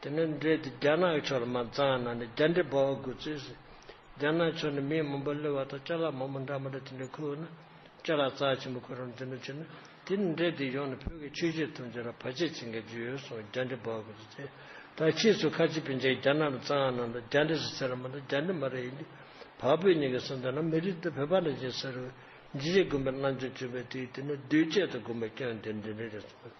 དང་། དེ་ནས་འདྲེ་དེ་རྒྱ་ནག་གི་ཕྱོགས་ལ་མར་བརྫངས་ན་ནས། རྒྱ་འདྲེ་བལ་བོ་དགུ་བཙུགས་ཟེར། རྒྱ་ནག་ཕྱོགས་ནས་མི་མང་པོ་སླེབས་པ་དང་། ཅ་ལག་མང་པོ་འདྲ་མི་འདྲ་དེ་འདྲ་ཁུར་ན། ཅ་ལག་རྩ་ཆེན་པོ་ཁོ་རང་དེ་འདྲ་བྱས་ན། དེ་ནི་འདྲེ་དེ་ཡོང་ནས་བོད་ཀྱི་ཆོས་བྱེད་ཐམས་ཅད་ལ་བར་ཆད་བྱེད་མཁན་ཅིག་ཡོད་གསུངས། རྒྱ་འདྲེ་བལ་བོ་དགུ་ཟེར། ད་ཕྱིས་སུ་ཁ་ཆེ་ཕན་ཆེ་རྒྱ་ནག་ལ་བརྫངས་ན་ད་རྒྱ་འདྲེ་ཟེར་ཟེར་མ་གཏོགས་རྒྱ་འདྲེ་མ་རེད། ཡིན་དུས་འཕགས་བོད་གཉིས་ཀྱི་ས་མཚམས་ན་མི་རིགས་འདི་བོད་པ་ནང་བཞིན་ཟེར་བའི་འཇིགས་བྱེད་དགོན་པའི་རྣལ་འབྱོར་བྱུང་བས། དེ་དེ་ནི་གདོས་བཅས་དུ་དགོངས་པའི་སྐྱོན་དེ་འདི་འདྲ་རེད་གསུངས།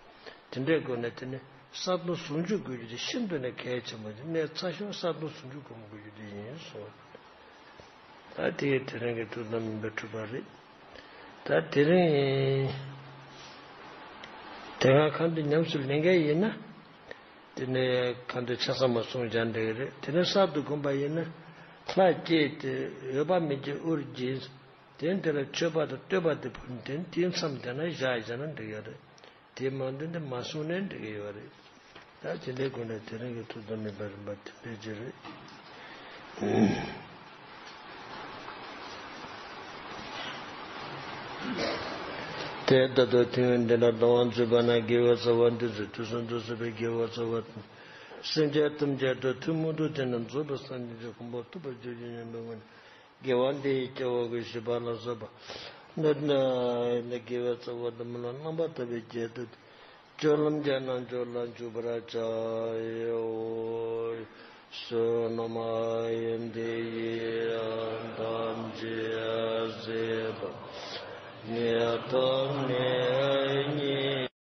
དེ་འདྲའི་སྒོ་ནས་དེ་ནི་གསལ་སྟོང་ཟུང་འཇུག་དགོས་རྒྱུ་དེ་ཤིན་ཏུ་ནས་གལ་ཆེན་པོ་ཡིན། གནད་ཚ་ཤོས་གསལ་སྟོང་ཟུང་འཇུག་སྒོམ་དགོས་རྒྱུ་དེ་ཡིན་གསུངས། ད་དེ་དེ་རིང་གི་ཐུགས་དམ་ཡིན་པས་གྲུབ་པ་རེད། ད་དེ་རིང་དེ་སྔ་ཁ་འདོན་ཉམས་སུ་ལེན་མཁན་ཡིན་ན། དེ་ནས་ཁ་འདོན་ཆ་ཚང་མ་གསུངས་བཞག་འགྲིག་གི་རེད། དེ་ནས་གསར་དུ་བསྒོམ་པ་ཡིན་ན། ལྷ་བསྐྱེད་དེ་འོད་དཔག་མེད་ཀྱི་དབུར་བགྱིས། དེ་དེ་ལ་མཆོད་པ་དང་བསྟོད་པ་དེ་ཕུལ། དེ་དེའི་མཚམས་དེ་ན་བཞག་བཞག་ན་འགྲིག་ཡོད་རེད། དེ་མ་འདོན་དེ་མ་གསུངས་ནའི་འགྲིག་གི་ཡོད་རེད། ད་དེ་འདྲའི་སྒོ་ནས་དེ་རིང་གི་ཐུགས་དམ་མེད་པར་རིམ་པ་དེ་འདྲའི་ཅིག་རེད། དེ་ལྟར་དུ་ཐུན་འདི་ལ་བསྡམས་པ་མཛད་པ་ན། དགེ་བའི་རྩ་བ་འདི་ཚོ་དུས་གསུམ་དུ་བསགས་པའི་དགེ་བའི་རྩ་བ་དང་། སེམས་ཅན་ཐམས་ཅད་དང་ཐུན་མོང་དུ་བསྟེན་ནས་རྫོགས་པའི་སངས་རྒྱས་ཀྱི་གོ་འཕང་ཐོབ་པར་གྱུར་ཅིག་སྙམ་པའི་ངང་ནས། དགེ་བ་འདི་ཡིས་སྐྱེ་བོ་ཀུན། ཞེས་པ་ལ་སོགས་པ། འདི་ནི་དགེ་བའི་རྩ་བ་དང་མི་ལ་རྣམ་པར་ཐར་པའི་རྒྱལ་ཐབས་སྤྱོད་ལམ་གྱི་རྣལ་འབྱོར་ལ་འཇུག་པར་བྱའོ། བསོད་ནམས་འདི་ཡིས་ཐམས་ཅད་གཟིགས་པ་ཉིད། ཐོབ་ནས་